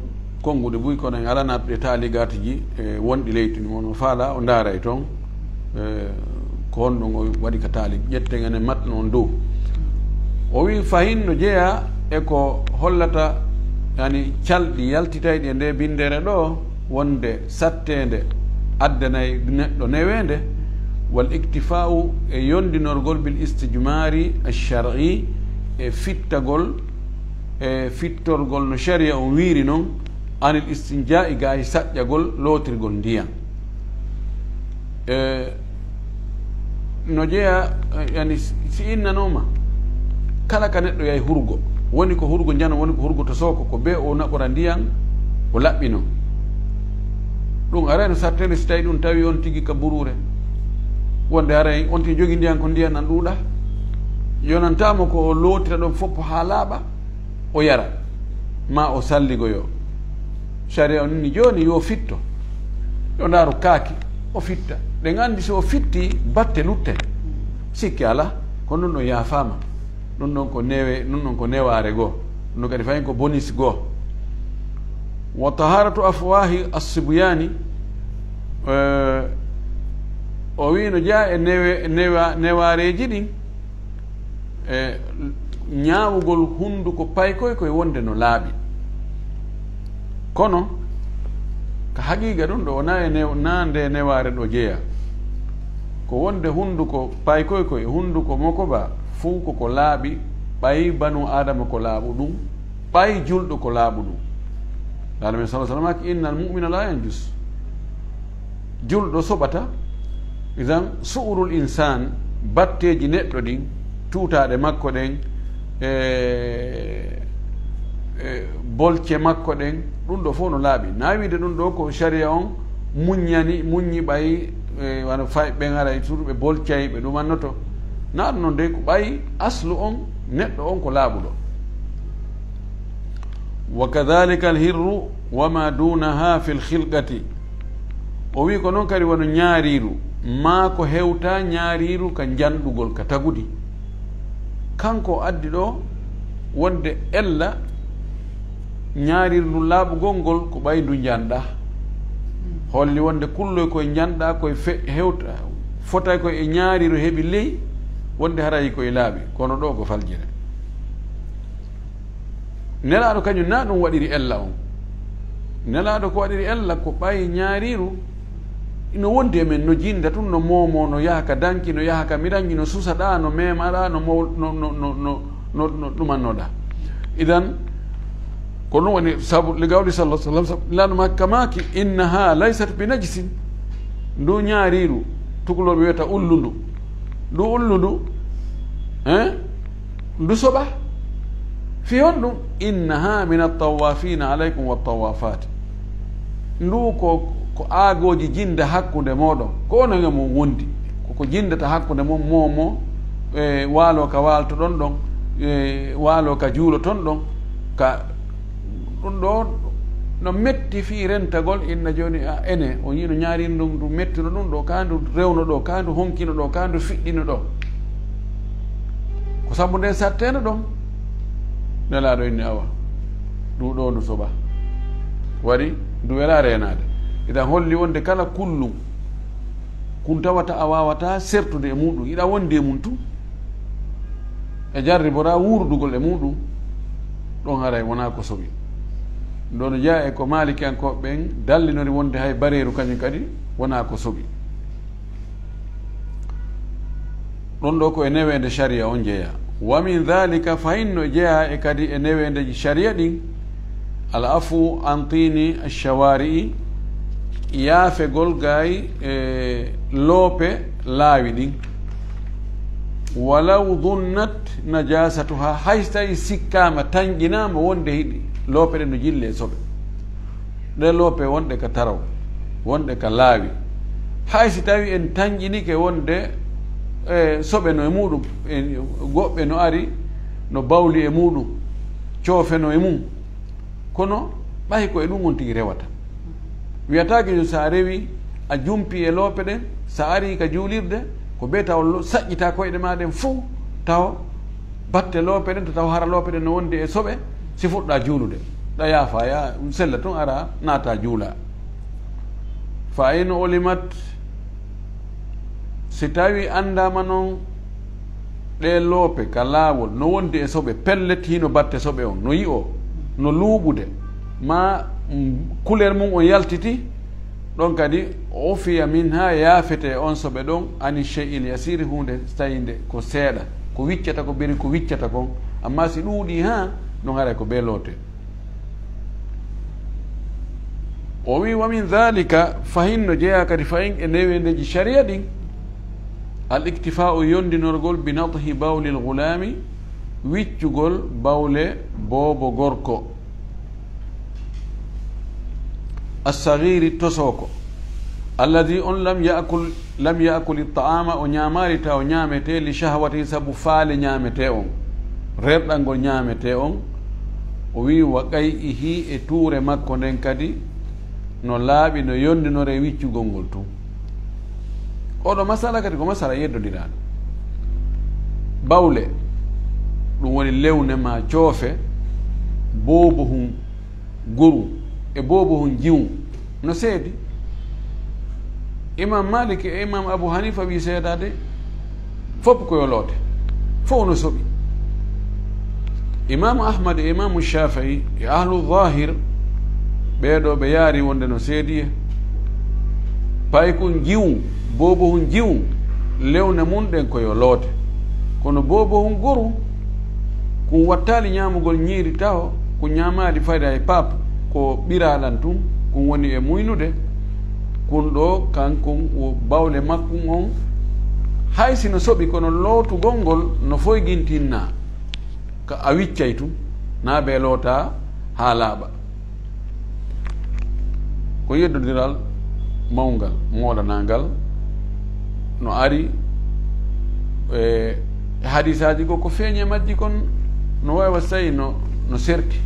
konnguɗi buy, kono en alaa naatude taaligaatuji e wonɗi leydi, mo no faala o ndaara e ton, eh, ko honɗun o waɗi ka taalib, ƴetten enen matnu on dow. O wi fahin no jeyaa e ko hollata, yani, calɗi yaltitayɗi e nde binndere ɗoo, wonde satteende addanay neɗɗo neweende, wal iktifaa'u, e yondinorgol, bil istijmaari ash-shar'i, e fittagol, e fittorgol no sharia on wiiri non, anil istinjaa'i, gaayi saƴƴagol, lootirgol ndiyan. E, no jeyaa, eh, yani, si, si innanooma, kala ka neɗɗo yahi hurgo, woni ko hurgo njano, woni ko hurgo to sooko, ko bee o naɓora ndiyan, o laɓɓino. Ɗun aray no satteende si tawii ɗun tawi on tigi ka buruure. Wonde aray on tigi jogii ndiyan, ko ndiyan nan ɗuuɗa. Yonantaamo ko o lootira ɗon fof haa laaɓa, o yara, ma o salligoyo. Sharia on ni jooni yo fitto, yo ndaaru kaaki, o fitta. Ɗen anndi si o fitti, batte lutte. Sikki alaa, ko ɗun ɗon yaafaama. Ɗun ɗon ko newe-, ɗun ɗon ko newaare goo. Ɗun ɗon kadi fayin ko bonus goo. Wa taharatu afwahi as-sibyaani, eh, o wi no jeyaa e newe-, newa-, newaareeji ɗin, e ñaawugol hunduko paykoy koy wonde no laaɓi. Kono, ka haqiiqa ɗun ɗoo wonaa e new-, naa nde newaare ɗoo jeyaa. Ko wonde hunduko paykoy koy, hunduko mokoba, fow ko ko laaɓi, ɓay banu Aadama ko laaɓuɗun, ɓay julɗo ko laaɓuɗun. Laala men sallallahu alaihi wasallam, "Innal mu'mina la yanjus." Julɗo soɓata, idan, su'urul insaan, batteeji neɗɗo ɗin, tuutaaɗe makko ɗen, e, e, bolce makko ɗen, ɗun ɗoo fow no laaɓi. Na wiide ɗun ɗoo ko sharia on muññani, muññi ɓay, e, wano fay ɓen haray surɓe bolcay, ɓe ɗumannoto. Na ɗun non dey, ko ɓay aslu on, neɗɗo on ko laaɓuɗo. Wa kadhalika al-hirru wa ma dunaha fil khilqati. O wi ko non kadi wano ñaariiru, maa ko hewta ñaariiru ka njanɗugol, ka tagudi. Kanko o addi ɗoo wonde ella ñaariiru ndun laaɓugol ngol ko ɓay ndu njanɗa. Holli wonde kulloy koye njanɗa, koye fe-, hewta, fotay koye e ñaariiru heɓi ley, wonde haray koye laaɓi, kono ɗoo ko faljere. Nelaaɗo kañun na ɗun waɗiri ella on. Nelaaɗo ko waɗiri ella ko ɓay ñaariiru ino wondi e men, no jinda tun, no moomoo, no yaha ka danki, no yaha ka miranji, no susa ɗaa, no meema ɗaa, no mow-, no, no ɗumanno ɗaa. Idan, ko ɗun woni sabu, li qawli sallallahu alaihi wasallam, sabu Nelaaɗo ma-, ka maaki, "Innaha laysat bi najisin." Ndu ñaariiru, tukulorɓe wiyata ullundu. Ndu ullundu, eh? Ndu soɓa. Fi honɗum? Innaha min attawafina alaykum wattawafat. Ndu ko, ko aagooji jinda hakkunde mooɗon. Ko onon e mum wondi. Koko jindata hakkunde mum, moo mo, e, waalo ka waaltoɗon ɗon, e, waalo ka juuloton ɗon. Ka ɗum ɗo no metti fii rentagol, inna jooni, a, ene, on yino ñaarino ɗum, ndu mettino ɗum ɗo, ka ndu rewno ɗo, ka ndu honkino ɗo, ka ndu fiɗɗino ɗo. Ko sabu nden satteeno ɗon. Nelaaɗo inni, awa, ndu ɗo ndu soɓa. Waɗi, ndu welaa reenaade. Iɗan holli wonde kala kullum, kun tawata a waawataa sertude e muɗum, iɗa wondi e mum tun, e jarriboraa wuurdugol e muɗum, ɗon haray wonaa ko soɓi. Ɗon jeyaa e ko Maalikiyankooɓe ɓen dallinori wonde hay bareeru kañum kadi wonaa ko soɓi. Ɗon ɗo ko e neweende sharia on jeyaa. Wa min dhalika, fahin no jeyaa e kadi e neweendeji sharia ɗin, al afu an tini shawari'i, yaafegol gay e loope laawi ɗin. Walaw dhunnat najasatuha, hay so tawi sikkaama, tanƴinaama wonde hiɗi loope ɗen no jilli e soɓe. Ɗe loope wonɗe ka taraw, wonɗe ka laawi. Hay si tawi en tanƴinike wonde, e, soɓe no e muɗum, e, goɗɓe no ari, no bawli e muɗum, coofe no e mum. Kono ɓay ko e ɗum on tigi rewata. Wiyataake yo so a rewi, a jumpi e loope ɗen, so a ari ka juulirde, ko bee taw lo-, saƴƴita koyɗe ma ɗen fof, taw batte loope ɗen, to taw hara loope ɗen no wondi e soɓe, si fuɗɗa juulude. Ɗa yaafa, ya sella tun, ara naata juula. Fa in ulimat, si tawi anndaama non ɗe loope ka laawol, no wondi e soɓe, pellet hino batte soɓe on, no yi'o, no luuɓude, ma, mm, couleur mum on yaltiti, ɗon kadi, ufiya minha, yaafete on soɓe ɗon, ani shay'il yasiri, huunde tawinde ko seeɗa, ko wiccata ko beri ko wiccata kon, amma si ɗuuɗi haa, ɗon haray ko bee loote. O wi, wa min dhalika, fahin no jeyaa kadi fahin e neweendeji sharia ɗin, al iktifa'u, yondinorgol, bi nadhi bawlil ghulami, wiccugol bawle boobo gorko, as-saghiri, tosoko, alladhi, on, lam ya'kul, lam ya'kuli ta'ama, o ñaamaali taw ñaametee, li shahwati, sabu faale ñaametee on, rerɗangol ñaametee on. O wi, wa qay'ihi, e tuure makko nden kadi no laaɓi, no yondinoree wiccugol ngol tun. Oɗo masala kadi ko masala yeddondiraaɗo. Bawle, ɗum woni lewne ma coofe, boobo hun goru e boobo hun jiwu no seedi. Imam Malik e Imam Abu Hanifa wi seedaade, fof ko yo loote, fof no soɓi. Imaamu Ahmad e Imaamu Shaafi'i e ahlu Zahir, ɓee ɗoo ɓe yaari wonde no seedi e paykun jiwu, boobohun jiwu, lewne mun ɗen ko yo loote. Kono boobohun goru, kun wattaali ñaamugol ñiiri taho, kun ñaamaali fayda e paap, ko ɓiraaɗan tun, kun woni e muynude, kun ɗoo, kankun wo bawle makkun on, hay si no soɓi, kono lootugol ngol no foygintinnaa. Ka a wiccay tun, naa ɓe lootaa haa laaɓa. Ko yeddondiral mawngal, moolanaangal, no ari e hadisaaji goo, ko feeñi e majji kon, no waawi so tawi no, no serti.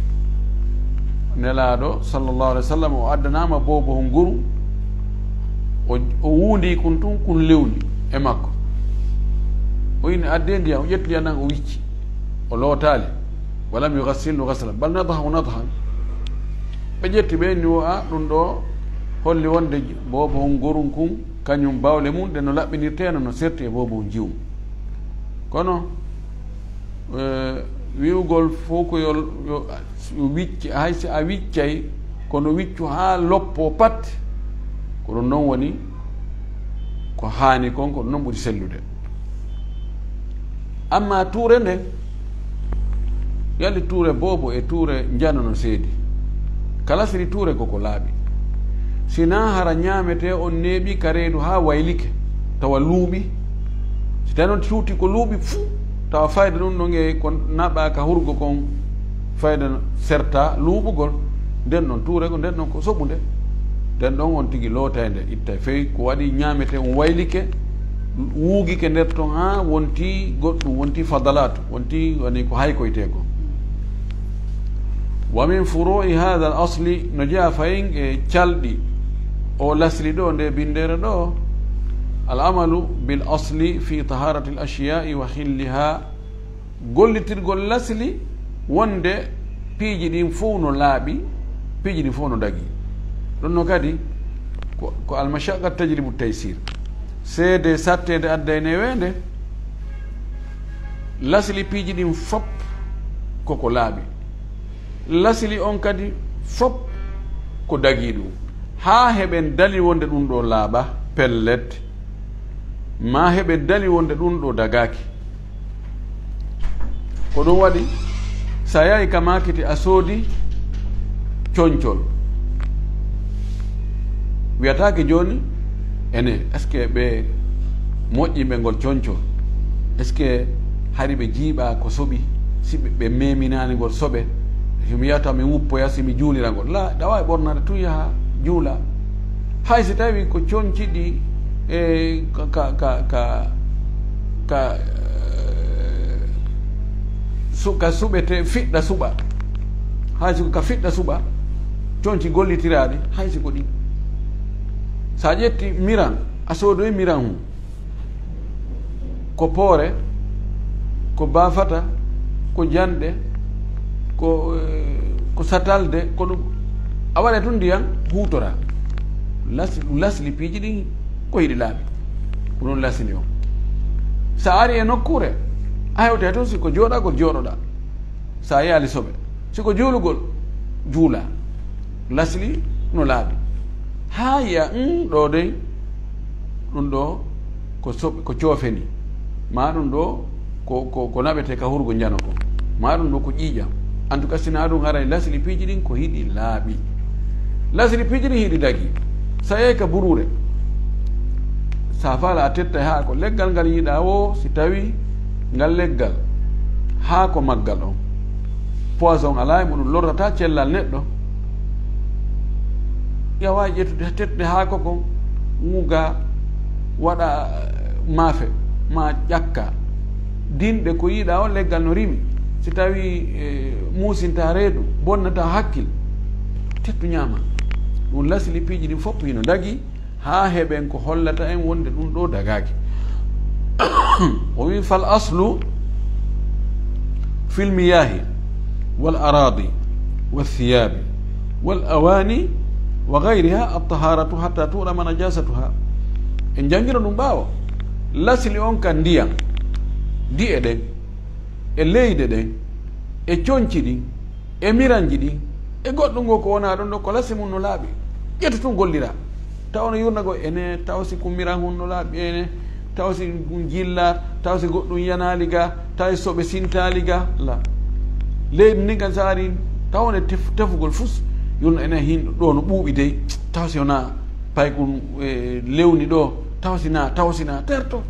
Nelaaɗo, sallallahu alaihi wasallam, o addanaama boobo hon goru, o, o wuundi kun tun, kun lewni e makko. O inni, "Addee ndiyam," o ƴetti ndiyam ɗam, o wicci, o lootaali. Walam yughassilhu ghaslan, bal nadahahu nadhan. Ɓe ƴetti, ɓe inni, o, "A, ɗum ɗo holli wonde boobo hon gorun kun, kañum bawle mum ɗen no laɓɓinirteeno, no serti e boobo hon jiwum." Kono, eh, wi'ugol fof ko yo, yo, yo wicc-, hay si a wiccay, kono wiccu haa loppo pat, ko ɗum noon woni ko haani kon, ko ɗum noon ɓuri sellude. Amma tuure nde, yalti tuure boobo e tuure njano no seedi. Kala siri tuure koko laaɓi. Sinaa hara ñaametee on neeɓi ka reedu haa waylike, tawa luuɓi. Si tawi noon cuuti ko luuɓi fuu, tawa fayda ɗum ɗon e ko naɓaa ka hurgo kon fayda serta luuɓugol, nden ɗon tuure ko nden ɗon ko soɓunde. Nden ɗon on tigi lootay nde, ittay fey ko waɗi ñaamete, on waylike, wuugike nder ton haa wonti goɗɗum, wonti fadalatu, wonti woni ko haykoyte ko. Wa min furu'i hadha al asli, no jeya fayin e calɗi o lasli ɗo, nde binndere ɗo, al amalu bil asli fi taharati al ashiya'i wa hilliha, gollitirgol lasli wonde piiji ɗin fof no laaɓi, piiji ɗin fof no dagi. Ɗum no kadi ko, ko almashaqqa tajlibu taysir. Seede satteede adday neweende, lasli piiji ɗin fop koko laaɓi. Lasli on kadi fop ko dagi ɗum. Haa heɓen dali wonde ɗum ɗo laaɓa, pellet, ma heɓen dali wonde ɗum ɗo dagaaki. Ko ɗum waɗi, so a yahi ka maakiti a soodi concol, wiyataake jooni, ene, est-ce que ɓe moƴƴimɓe ngol concol, est-ce que hari ɓe jiiɓa ko soɓi, si ɓe, ɓe meminaani ngol soɓe, si mi yahata mi wuppoya, si mi juulira ngol? La, ɗa waawi ɓornade tun yaha juula. Hay si tawi ko conci ɗi, e, ka, ka, ka, ka, ka, eh, su-, ka suɓete, fiɗɗa suɓa. Hay si ko ka fiɗɗa suɓa, conci gollitiraaɗi, hay si ko ɗi. Sa ƴetti miran, a soodoyi miran hun. Ko poore, ko baafata, ko janɗe, ko, eh, ko satalde, ko ɗum. A waɗa tun ndiyan huutora. Las-, lasli piiji ɗin ko hiɗi laaɓi. Ko ɗum lasli on. Sa ari e nokkuure, a hewte tun si ko jooɗagol jooɗoɗa. Sa yaali soɓe, si ko juulugol, juula. Lasli no laaɓi. Haa yiya, mm, ɗo dey, ɗum ɗo ko soɓe, ko coofe ni. Ma ɗum ɗo ko, ko, ko naɓete ka hurgo njano ko. Ma ɗum ɗo ko ƴiiƴam. En tout cas, si na ɗum haray lasli piiji ɗin ko hiɗi laaɓi. Lasli piiji ɗin hiɗi dagi. Sa yehi ka buruure. Sa faala a tetta haa ko leggal ngal yiɗa wo, si tawi ngal leggal, haa ko maggal on. Poison alaa e muɗum, lorrata cellal neɗɗo. Yawa ƴettude, tettude haako kon, wuga, waɗa maafe, ma ƴakka. Dinɗe ko yiɗa on leggal no rimi. Si tawi, eh, muusinta reedu, bonnata hakkil, tettu ñaama. Ɗum lasli piiji ɗin fof hino dagi. Haa heɓen ko hollata en wonde ɗum ɗo dagaaki. O wi, fal aslu fil miyahi wal aradi wal thiyabi wal awani wa gayriha at taharatu hatta tu'lama najasatuha. En jangino ɗum ɓaawo. Lasli on ka ndiyan, di'e ɗen, e leyɗe ɗen, e conci ɗin, e miranji ɗin, e goɗɗum ngo ko wona ɗon ɗo, ko lasi mum no laaɓi. Ƴettu tun gollira. Taw no yurna go ene, taw si ko miran hun no laaɓi ene, taw si ɗum jilla, taw si goɗɗum yanaali ga, taw si soɓe sintaali ga, la. Leydi ndin kan saari, taw ne tef-, tefugol fus, yurna ene hin ɗo no ɓuuɓi dey, taw si wona paykun, e, lewni ɗo, taw si na, taw si na, terto.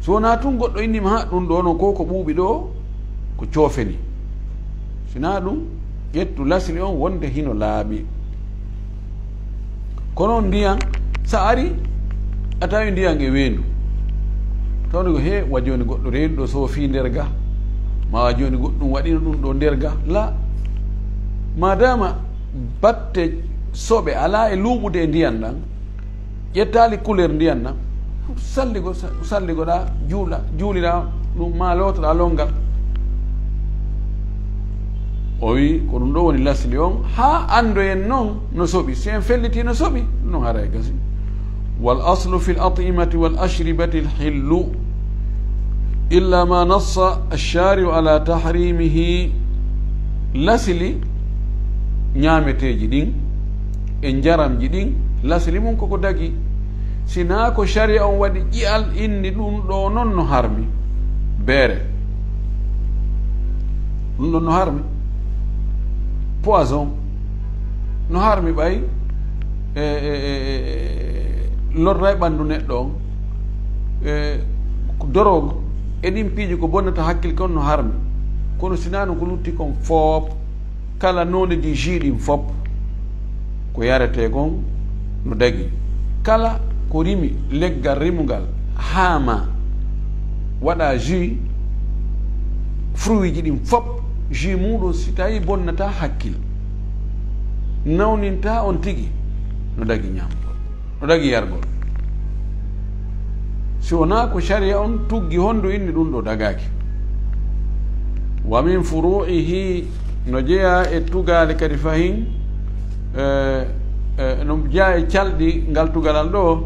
So wona tun goɗɗo inni ma, ha, ɗum ɗo no ko, ko ɓuuɓi ɗo, ko coofeni. Sina ɗum, ƴettu lasli on wonde hino laaɓi. Kono ndiyan, sa ari, a tawi ndiyan e weendu. Tawde ko he, wa jooni goɗɗo reedu ɗo soofi nder ga. Ma wa jooni goɗɗum waɗino ɗum ɗo nder ga. La, madama batte soɓe alaa e luuɓude e ndiyan ɗan, ƴettaali couleur ndiyan ɗan, salligo, salligoɗa, juula, juulira ɗum, ma lootoɗa longal. O wi, ko ɗum ɗo woni lasli on, haa anndoyen non no soɓi. Si en felliti no soɓi, ɗum ɗon haray gasi. Wal aslu fil at'imati wal ashribati al hillu, illa ma nassa ash-shari'u ala tahrimihi. Lasli ñaameteeji ɗin e njaramji ɗin, lasli mum koko dagi. Sina ko shari'a on waɗi ƴi'al inni ɗum ɗo non no harmi. Beere. Ɗum ɗon no harmi. Poison. No harmi ɓay. E, e, e, e, lorray ɓanndu neɗɗo on. E, ko dorogo. E ɗin piiji ko bonnata hakkil kon no harmi. Kono si naano ko lutti kon fof, kala noone ji jus ɗin fof ko yaretee kon no dagi. Kala ko rimi leggal rimungal haa ma waɗa jus, fruit ji ɗin fof, jus muɗum si tawi bonnata hakkil, nawninta on tigi, no dagi ñaamgol, no dagi yargol. Si wonaa ko sharia on tuggi, hondu inni ɗum ɗo dagaaki. Wa min furu'ihi, no jeyaa e tugaale kadi fahin, eh, eh, no jeyaa e calɗi ngal tugalal ɗo,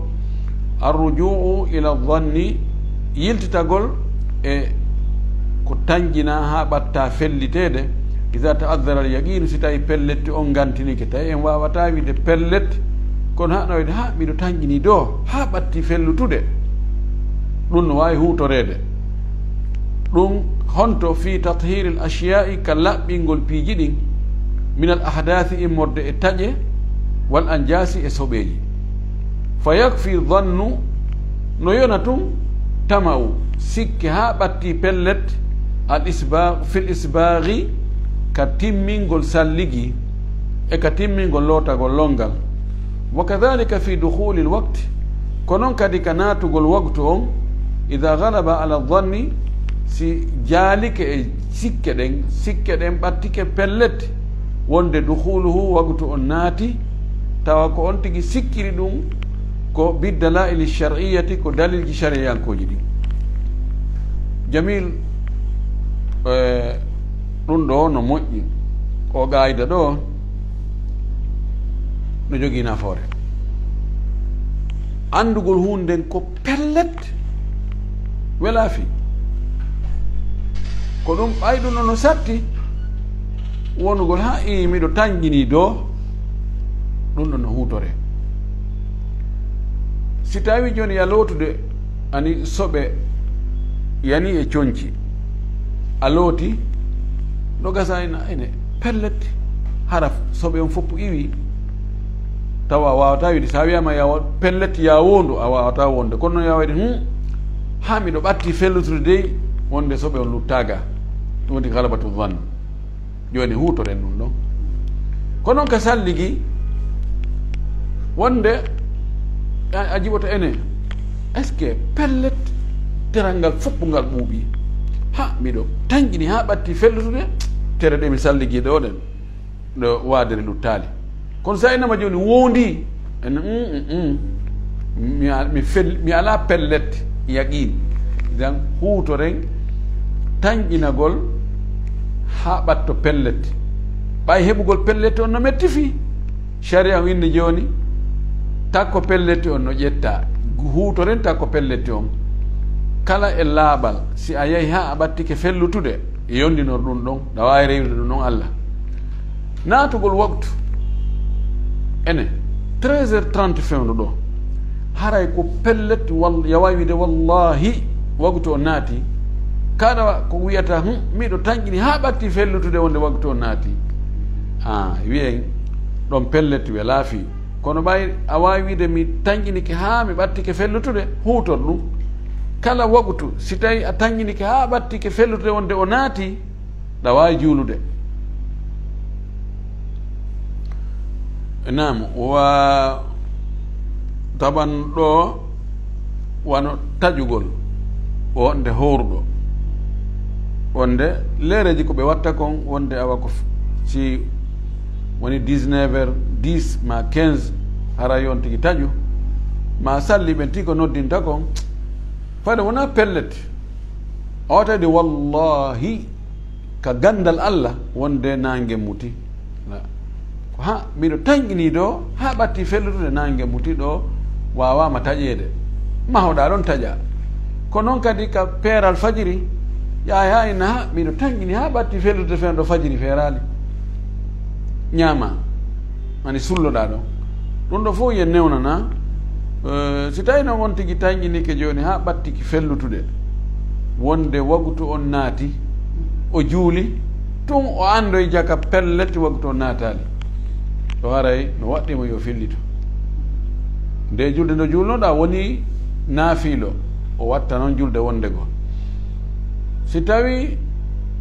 arruju'u ila dhanni, yiltitagol e ko tanƴina haa ɓatta felliteede, iza ta'azzara al-yaqiinu, si tawi pelletti on ngantinike, tawi en waawataa wiide pellet, kono haa no wiide, haa miɗo tanƴini do, haa ɓatti fellutude, ɗum no waawi huutoreede. Ɗum honto? Fi tathiri al-ashyaa'i, ka laɓɓingol piiji ɗin, min al-ahdaasi, immorde e taƴe, wal anjaasi, e soɓeeji. Fa yakfi dhannu, no yona tun tama'u, sikke haa ɓatti pellet, al isba-, fil isbaaghi, ka timmingol salligi, e ka timmingol lootagol lonngal. Wa kadhalika fi dukhulil waqti, ko non kadi ka naatugol waqtu on, idha ghalaba ala dhanni, si jaalike e sikke ɗen, sikke ɗen ɓattike pellet, wonde dukhuluhu, waqtu on naati, tawa ko on tigi sikkiri ɗum, ko biddala'ili shar'iyyati, ko dalilji shari'ankooji ɗin. Jamil, eh, ɗum ɗo no moƴƴi. O qaayida ɗo no jogii nafoore. Anndugol huunde nden ko pellet, welaa fii. Ko ɗum ɓay ɗum ɗo no satti wonugol, haa ii miɗo tanƴinii do, ɗum ɗo no huutoree. Si tawi jooni ya lootude ani soɓe yani e conci, a looti, no gasa ina ene pellet, hara soɓe on fof iwi, tawa a waawata wiide, so a wiyaama ya wo-, pellet ya wondu, a waawata wonde. Kono noon ya wayde, hmm, haa miɗo ɓatti fellutude dey, wonde soɓe on luttaaga. Ɗum woni galabatu dhann. Jooni huutoren ɗum ɗon. Ko noon ka salligi, wonde a, a jiɓoto ene, est-ce que pellet teral ngal fof ngal ɓuuɓi? Ha, miɗo tanƴini haa ɓatti fellutude, tere ɗe mi salligi ɗo ɗen, ɗo waadere luttaali. Kono so a innama jooni wondi, en, mm, mm, mm. Mi a-, mi fel-, mi alaa pellet yaqiin. Idan huutoren tanƴinagol haa ɓatto pellet. Ɓay heɓugol pellet on no metti fii. Sharia on inni jooni, takko pellet on no ƴetta. Huutoren takko pellet on. Kala e laaɓal, si a yahi haa a ɓattike fellutude, yondinor ɗum ɗon, ɗa waawi rewrude ɗum ɗon Allah. Naatugol waktu. Ene, treize heures trente fewndo ɗo. Haray ko pellet, wal-, ya waawi wiide, "Wallahi, waktu o naati." Kaɗa ko wiyata, "Hmm, miɗo tanƴini haa ɓatti fellutude wonde waktu o naati." Ah, wiyen, ɗon pellet welaa fii. Kono ɓay a waawi wiide, "Mi tanƴinike haa mi ɓattike fellutude," huutor ɗum. Kala waktu, si tawi a tanƴinike haa ɓattike fellutude wonde o naati, ɗa waawi juulude. Naam, wa taban ɗo wano taƴugol, wonde howruɗo. Wonde leereeji ko ɓe watta kon, wonde awa ko f-, si woni dix-neuf heures dix ma quinze, hara yon tigi taƴu, ma salli ɓen tigi ko noddinta kon, fade wona pellet. O tawde wallahi ka gandal Allah wonde nange muti. La. Ko ha, miɗo tanƴini ɗo, ha ɓatti fellutude nange muti ɗo, wawama taƴede. Mahoɗa ɗon taƴa. Ko noon kadi ka peeral fajiri, yaha ha ina ha, miɗo tanƴini ha ɓatti fellutude fen ɗo fajiri feerali. Ñaama. Ani sulloɗa ɗon. Ɗum ɗo fof yen newnana. Eh, si tawi noon on tigi tanƴinike jooni ha ɓattiki fellutude, wonde wagutu on naati, o juuli, tun o andoy jaka pellet wagutu on naataali. Ɗo haray no waɗɗimo yo fillito. Nde julde nde julnoɗa woni naafiilo, o watta noon julde wonde goo. Si tawi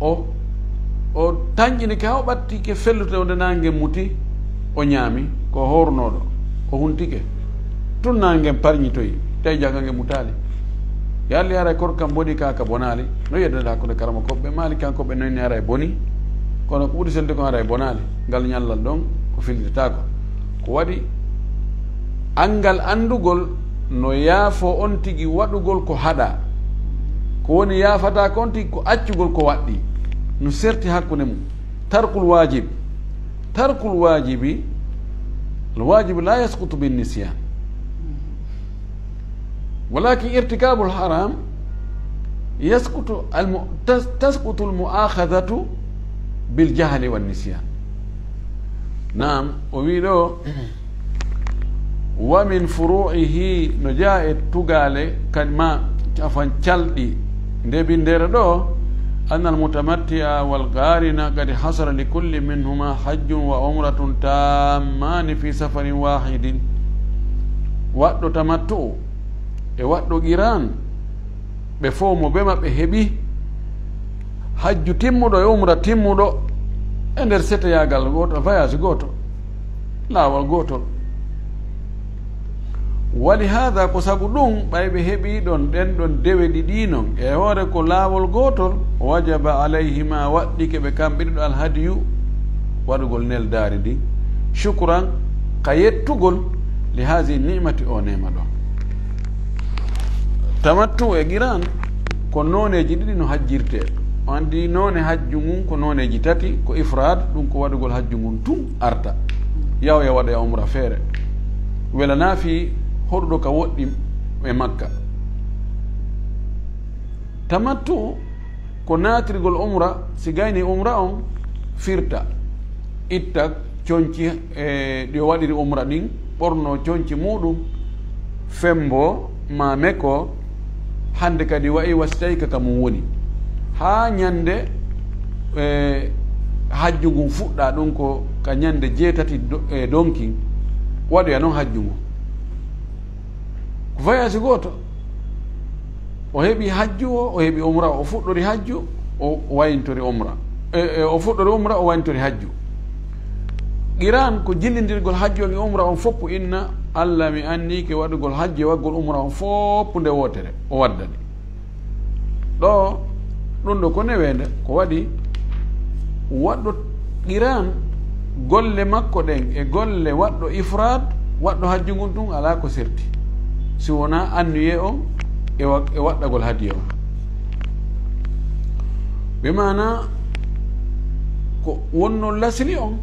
o O tanƴini ke haa o ɓatti ke fellude wonde naange muti, o ñaami, ko hoornooɗo, o huntike. Tun naange parñitoyi, tawi jaka nge mutaali. Yalli haray korka boni kaa ka bonaali, no yeddata hakkunde karama koɓe ɓe maali kanko ɓe noyni haray boni, kono ko ɓuri selde kon haray bonaali. Ngal ñallal ɗon ko fillitetaako. Ko waɗi anngal anndugol no yaafo on tigi waɗugol ko haɗaa. Ko woni yaafataako on tigi ko accugol ko waɗɗii. No serti hakkunde mum. Tarkul waajib. Tarkul waajibi, al waajibu laa yasqutu bin nisyaan. Walakin irtikaabul haraam yasqutu al mu-, tas-, tasqutu al mu'aakhadhatu bil jahli wan nisyaan. Naam, o wii ɗo, wa min furuu'ihi, no jeyaa e tugaale kadi ma, afwan, calɗi nde binndere ɗo, anna al mutamatti'a wal qaarina qad hasala li kulli minhuma hajjun wa umratun taammaani fi safarin waahidin. Waɗɗo tamattu'u e waɗɗo qiraan, ɓe fof mo ɓe maɓɓe heɓi hajju timmuɗo e umra timmuɗo e nder seteyaagal gooto, voyage gooto, laawol gootol. Wa li haadha, ko sabu ɗum, ɓay ɓe heɓi ɗon ɗen ɗon dewe ɗiɗi non, e hoore ko laawol gootol, wajaba alayhima, waɗɗike ɓe kamɓe ɗiɗo alhadiyu, waɗugol neldaari ndin, shukran, ka yettugol, li haadhihi ni'mati, o neema ɗon. Tamattu e qiran ko nooneeji ɗiɗi no hajjirtee. O anndi noone hajju ngun ko nooneeji tati, ko ifraad, ɗum ko waɗugol hajju ngun tun arta. Yahoya waɗoya umra feere. Welanaa fii hoɗuɗo ka woɗɗi e Makka. Tamattu ko naatirgol umra, si gayni umra on, firta, itta conci, e, ɗi o waɗiri umra ɗin, ɓorno conci muɗum, fembo ma meko, hande kadi wa'i wa si tawi ka, ka mum woni. Haa ñande, e, hajju ngun fuɗɗa, ɗum ko ka ñande jeetati do-, e, donkin, waɗoya non hajju ngun. Ko voyage gooto. O heɓi hajju o, o heɓi umra, o fuɗɗori hajju, o wayntori umra. E, e, o fuɗɗori umra, o wayntori hajju. Qiran ko jillindirgol hajju on e umra on fof, inna Allah mi anni ke waɗugol hajju e waɗugol umra on fof nde wootere, o waddani. Ɗo, ɗum ɗo ko neweende, ko waɗi waɗɗo qiran, golle makko ɗen e golle waɗɗo ifraad, waɗɗo hajju ngun tun alaa ko serti, si wonaa anniye on e wa-, e waɗɗagol hadiye on. Bi maana ko wonno lasli on,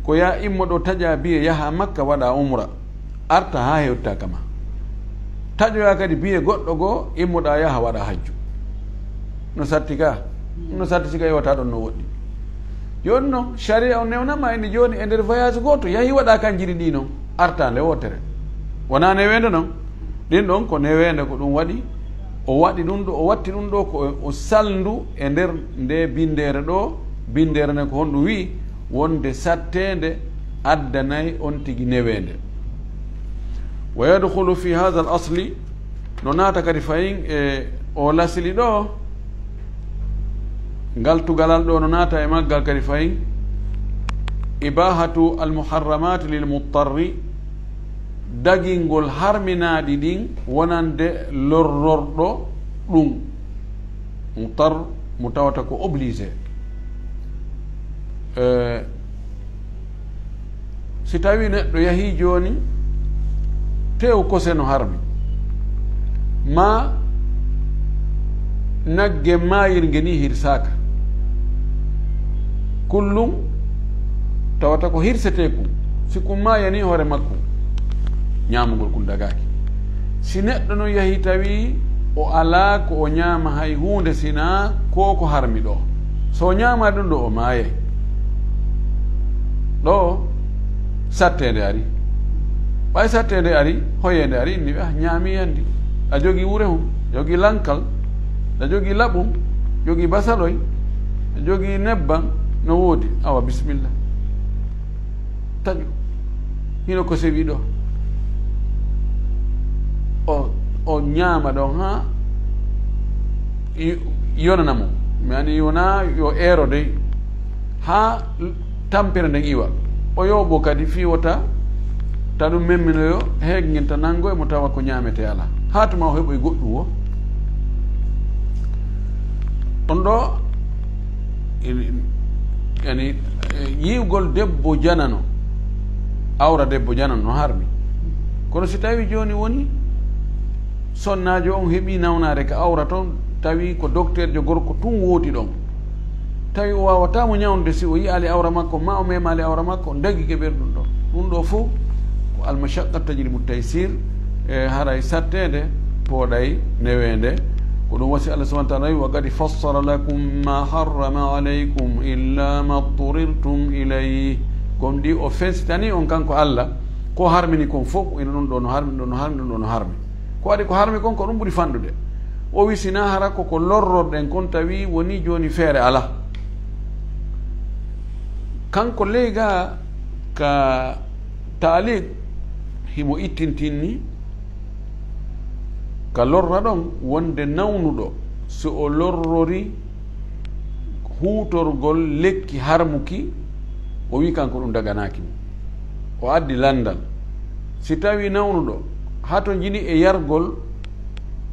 ko yaa immo ɗo taƴa biye yaha Makka waɗa umra. Arta haa hewta kama. Taƴoya kadi biye goɗɗo goo, immoɗa yaha waɗa hajju. No satti ka? No satti si ka iwata ɗon no woɗɗi. Jooni non, sharia on newnama ene jooni e nder voyage gooto, yahi waɗa kanji ɗiɗi non, arta nde wootere. Wonaa neweende non. Ɗin ɗon ko neweende, ko ɗum waɗi. O waɗi ɗum ɗo, o watti ɗum ɗo ko o salndu e nder nde binndere ɗo, binndere nde ko honɗum wi'i, wonde satteende addanay on tigi neweende. Wa yadkhulu fi hadha al asli, no naata kadi fayin e o lasili ɗo, ngal tugalal ɗo no naata e maggal kadi fayin, ibahatu al muharramat lil muttarri, dagingol harminaaɗi ɗin wonande lorrorɗo ɗum. Mutar, mo tawata ko obligé. Eh, si tawi neɗɗo yahii jooni, tew kose no harmi, ma nagge maayirnge ni hirsaaka, kullum tawata ko hirsetee kun, si kun maayanii hoore makko, ñaamugol kun dagaaki. Si neɗɗo non yahi tawi o alaa ko o ñaama hay huunde, sinaa ko ko harmi ɗo, so o ñaama ɗum ɗo, o maayay. Ɗo satteende ari. Ɓay satteende ari, hoyeende ari, inni ɓe, "Ah, ñaami yandi. A jogii wure hum, a jogii lankal, a jogii laɓum, jogii basaloy, a jogii nebban, no woodi. Awa, bisimilla. Taƴu." Hino ko sewi ɗo. O, o ñaama ɗon haa y-, yonana mo. Mi ani wona yo eero dey. haa tampere nden iwa. O yooɓo kadi fii wota ta ɗum memminoyo, heeŋgenta nanngo e mo tawa ko ñaametee alaa. Haa tuma o heɓoy goɗɗum wo. On ɗo, yani, yani, eh, yi'ugol debbo janano, awra debbo janano no harmi. Kono si tawi jooni woni sonnaajo on heɓi nawnaare ka awra ton, tawi ko dokteerjo gorko tun woodi ɗon. Tawi o waawataa mo ñawnde si o yi'aali awra makko, ma o memaali awra makko, dagi geɓer ɗum ɗo. Ɗum ɗo fof ko almashaqqat tajlibu taysir, e haray satteende pooɗay neweende. Ko ɗum wasi Allah subhanahu wa ta'ala wi, "Wa qad fassala lakum ma harrama alaykum illa ma turirtum ilayh." Gomɗi o fensitani on kanko Allah, ko harmini kon fof, ina ɗum ɗo no harmi, ɗum ɗo no harmi, ɗum ɗo no harmi. Ko waɗi ko harmi kon, ko ɗum ɓuri fanɗude. O wi, "Sinaa hara ko ko lorrorɗen kon, tawi woni jooni feere alaa." Kanko leyga ka taaliq himo ittintinni ka lorra ɗon wonde nawnuɗo, so o lorrori huutorgol lekki harmuki, o wi kanko ɗum daganaaki mo. O addi lanndal. Si tawi nawnuɗo hatonjini e yargol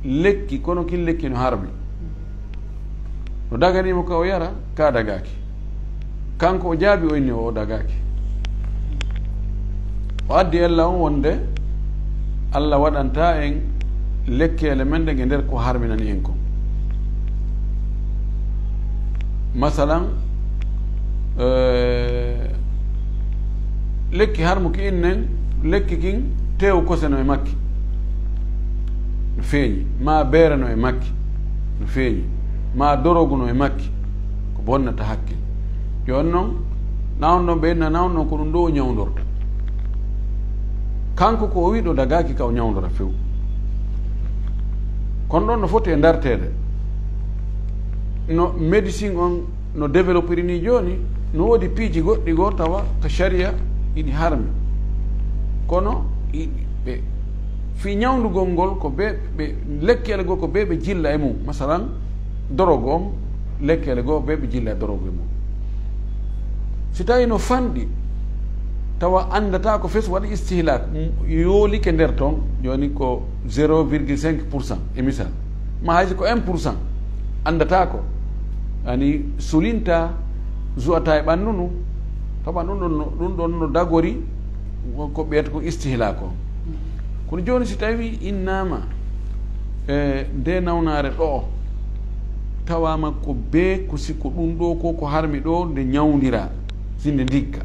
lekki, kono kin lekki no harmi, no daganimo ka o yara, ka dagaaki. Kanko o jaabi, o inni o dagaaki. O addi ella on wonde Allah waɗanta en lekkeele men ɗen e nder ko harminani en kon. Masalan, eh, lekki harmuki innen, lekki kin teewu kose no e makki, no feeñi, ma beere no e makki, no feeñi, ma dorogu no e makki, ko bonnata hakkil. Jooni non, nawno ɓe inna nawno ko ɗum ɗo o ñawndorta. Kanko ko o wi ɗo dagaaki ka o ñawndora few. Kono ɗon no foti e darteede. No médecine on no développiri ni jooni, no woodi piiji goɗɗi goo tawa ka sharia iɗi harmi. Kono iɗi ɓe fii ñawndugol ngol ko be, ɓe lekkeele goo ko be ɓe jilla e mum. Masalan, dorogo on, lekkeele goo be ɓe jilla e dorogo e mum. Si tawi no fanɗi, tawa anndataa ko fes waɗi istihlak, m-, yoolike nder ton, jooni ko zéro virgule cinq pour cent e misal. Ma hay si ko un pour cent, anndataa ko. Ani sulinta, zuwata e ɓanndu ndu, tawa ɗum ɗon no, ɗum ɗon no dagori ko ɓeeta ko istihlak on. Kono jooni si tawi innaama, e, nde nawnaare ɗo, tawaama ko bee ko si ko ɗum ɗo ko, ko harmi ɗo nde ñawndira, si nde ndigga,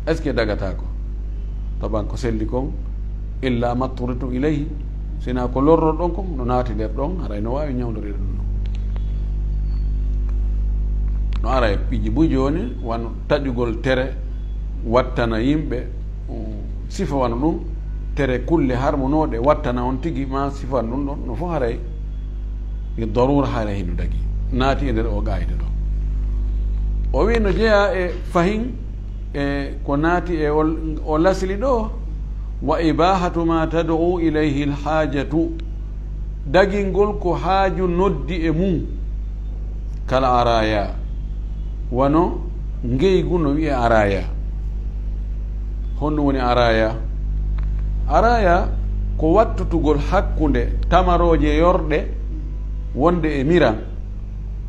est-ce que dagataako? Taban ko selli kon, illa matturtum ilayhi, sina ko lorroɗon kon, no naati nder ɗon, haray no waawi ñawndorede ɗum ɗon. No ara e piiji buy jooni, wano taƴugol tere, wattana yimɓe, um, sifa wano ɗum, tere kulle harmonooɗe wattana on tigi, ma sifa ɗum ɗon, no fof haray, e darura haray hino dagi. Naati e nder o qaayida ɗo. O wi no jeyaa e fahin, e ko naati e o, o lasli ɗo, "Wa ibahatu ma tad'u ilayhi al-hajatu." Dagingol ko haaju noddi e mum. Kal araya. Wano ngeygu no wi'e araya. Honno woni araya? Araya ko wattutugol hakkunde tamarooje yorɗe wonde e miran,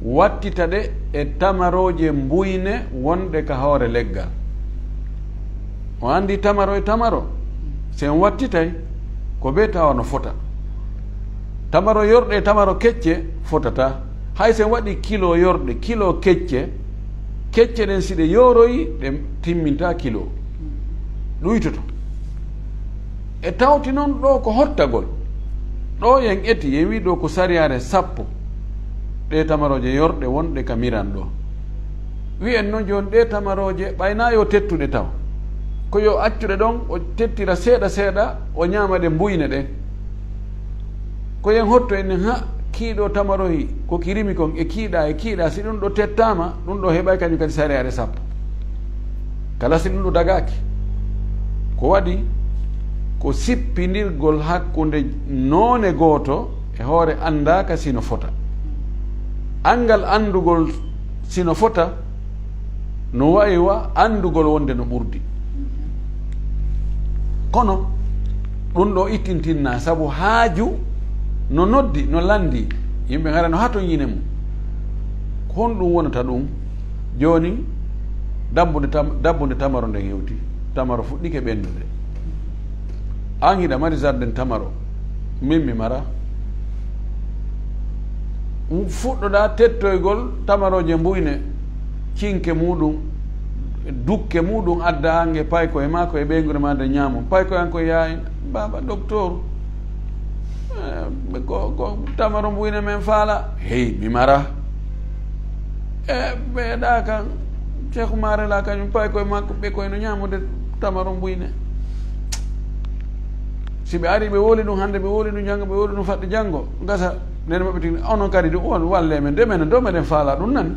wattita ɗe e tamarooje mbuyne wonɗe ka hoore leggal. O anndi tamaro e tamaro, si en wattitay, ko bee tawa no fota. Tamaro yorɗe e tamaro kecce fotata. Hay si en waɗi kilo yorɗe, kilo kecce, kecce ɗen si ɗe yooroyi, ɗe timminta kilo. Ɗuytoto. E tawti noon ɗo ko hottagol. Ɗo yen eti, yen wi ɗo ko sariyaare sappo. Ɗe tamarooje yorɗe wonɗe ka miran ɗo. Wi'en noon jooni ɗe tamarooje, ɓay na yo tettuɗe taw. Ko yo accuɗe ɗon, o tettira seeɗa seeɗa, o ñaama ɗe mbuyne ɗen. Ko yen hotto enen, ha, kiiɗo tamarohi, ko ki rimi kon, e kiiɗa, e kiiɗa, si ɗum ɗo tettaama, ɗum ɗo heɓay kañum kadi sariyaare sappo. Kala si ɗum ɗo dagaaki. Ko waɗi, ko sippindirgol hakkunde noone gooto e hoore anndaaka si no fota. Anngal anndugol si no fota, No wayi wa anndugol wonde no ɓurdi. Kono ɗum ɗo ittintinna sabu haaju no noddi, no lanndi, yimɓe ngara no hatonjine mum. Ko honɗum wonata ɗum? Jooni, dabbunde tam-, dabbunde tamaro nden hewti. Tamaro fuɗɗike ɓennude. An hiɗa mari jardin tamaro, min mi mara. Fuɗɗoɗa tettoygol tamarooje mbuyne, cinke muɗum, dukke muɗum adda an e payko e maako e ɓeynguure ma nde ñaamo. Payko an ko yaha en, "Baaba docteur, eh, ko, ko tamaro mbuyne men faala." "Hey, mi mara." E ɓeeɗa kan, Cheikh Oumar la kañum payko e makko ɓe koyno ñaamude tamaro mbuyne. Si ɓe ari, ɓe woli ɗum hannde, ɓe woli ɗum janngo, ɓe woli ɗum faɗde janngo, gasa nene maɓɓe tigi, "Onon kadi ɗum on walle men, de menen ɗo meɗen faala ɗum nan."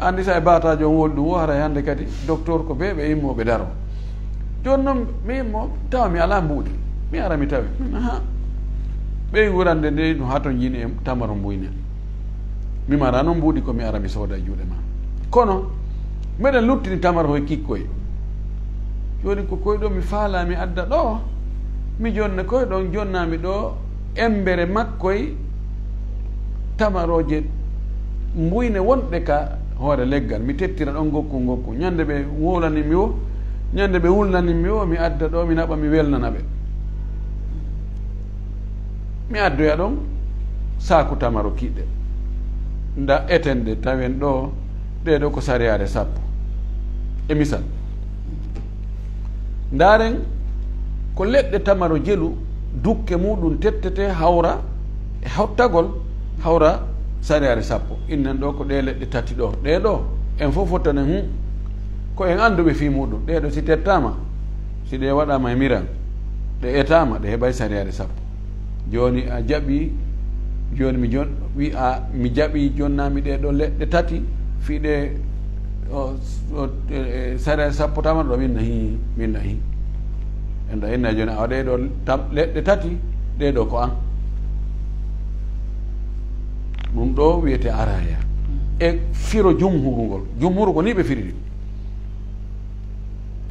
Anndi sa e batajo on woli ɗum, o haray hannde kadi docteur ko ɓe, ɓe immo ɓe daro. Jooni noon mi immo tawa mi alaa mbuuɗi, mi ara mi tawi. Min, aha. Ɓeynguure nde no hatonjini e tamaro mbuyne. Mi mara noon mbuuɗi ko mi ara mi sooda e juuɗe ma. Kono meɗen luttini tamaro e kikkoy. Jooni ko koy ɗo mi faala mi adda ɗo, mi jonna koy ɗon, jonnami ɗo embere makkoy tamarooje mbuyne wonɗe ka hoore leggal. Mi tettira ɗon ngokku ngokku. Ñande ɓe wowlanin mi o, ñande ɓe wulnanin mi o, mi adda ɗo, mi naɓa, mi welnana ɓe. Mi addoya ɗon saaku tamaro kiɗɗe. Nda eten de tawen ɗo, ɗe ɗo ko sariyaare sappo. E misal, ndaren ko leɗɗe tamaro jelu, dukke muɗum tettete hawra e hottagol hawra sariyaare sappo. Innen ɗo ko ɗe leɗɗe tati ɗo. Ɗe ɗo, en fof fottanen hum. Ko en annduɓe fii muɗum. Ɗe ɗo si tettama, si ɗe waɗama e miran, ɗe etama, ɗe heɓay sariyaare sappo. Jooni a jaɓi, jooni mi jon-, wi a, mi jaɓi, jonnami ɗe ɗo leɗɗe tati, fii ɗe, o, o, e, e, sariyaare sappo tamaro ɗo, min nahi, min nahi. En ɗo inna jooni, awa ɗe ɗo tam-, leɗɗe tati, ɗe ɗo ko an. Ɗum ɗo wiyete araya. E firo jumhuru ngol. Jumhuru ko ni ɓe firiri.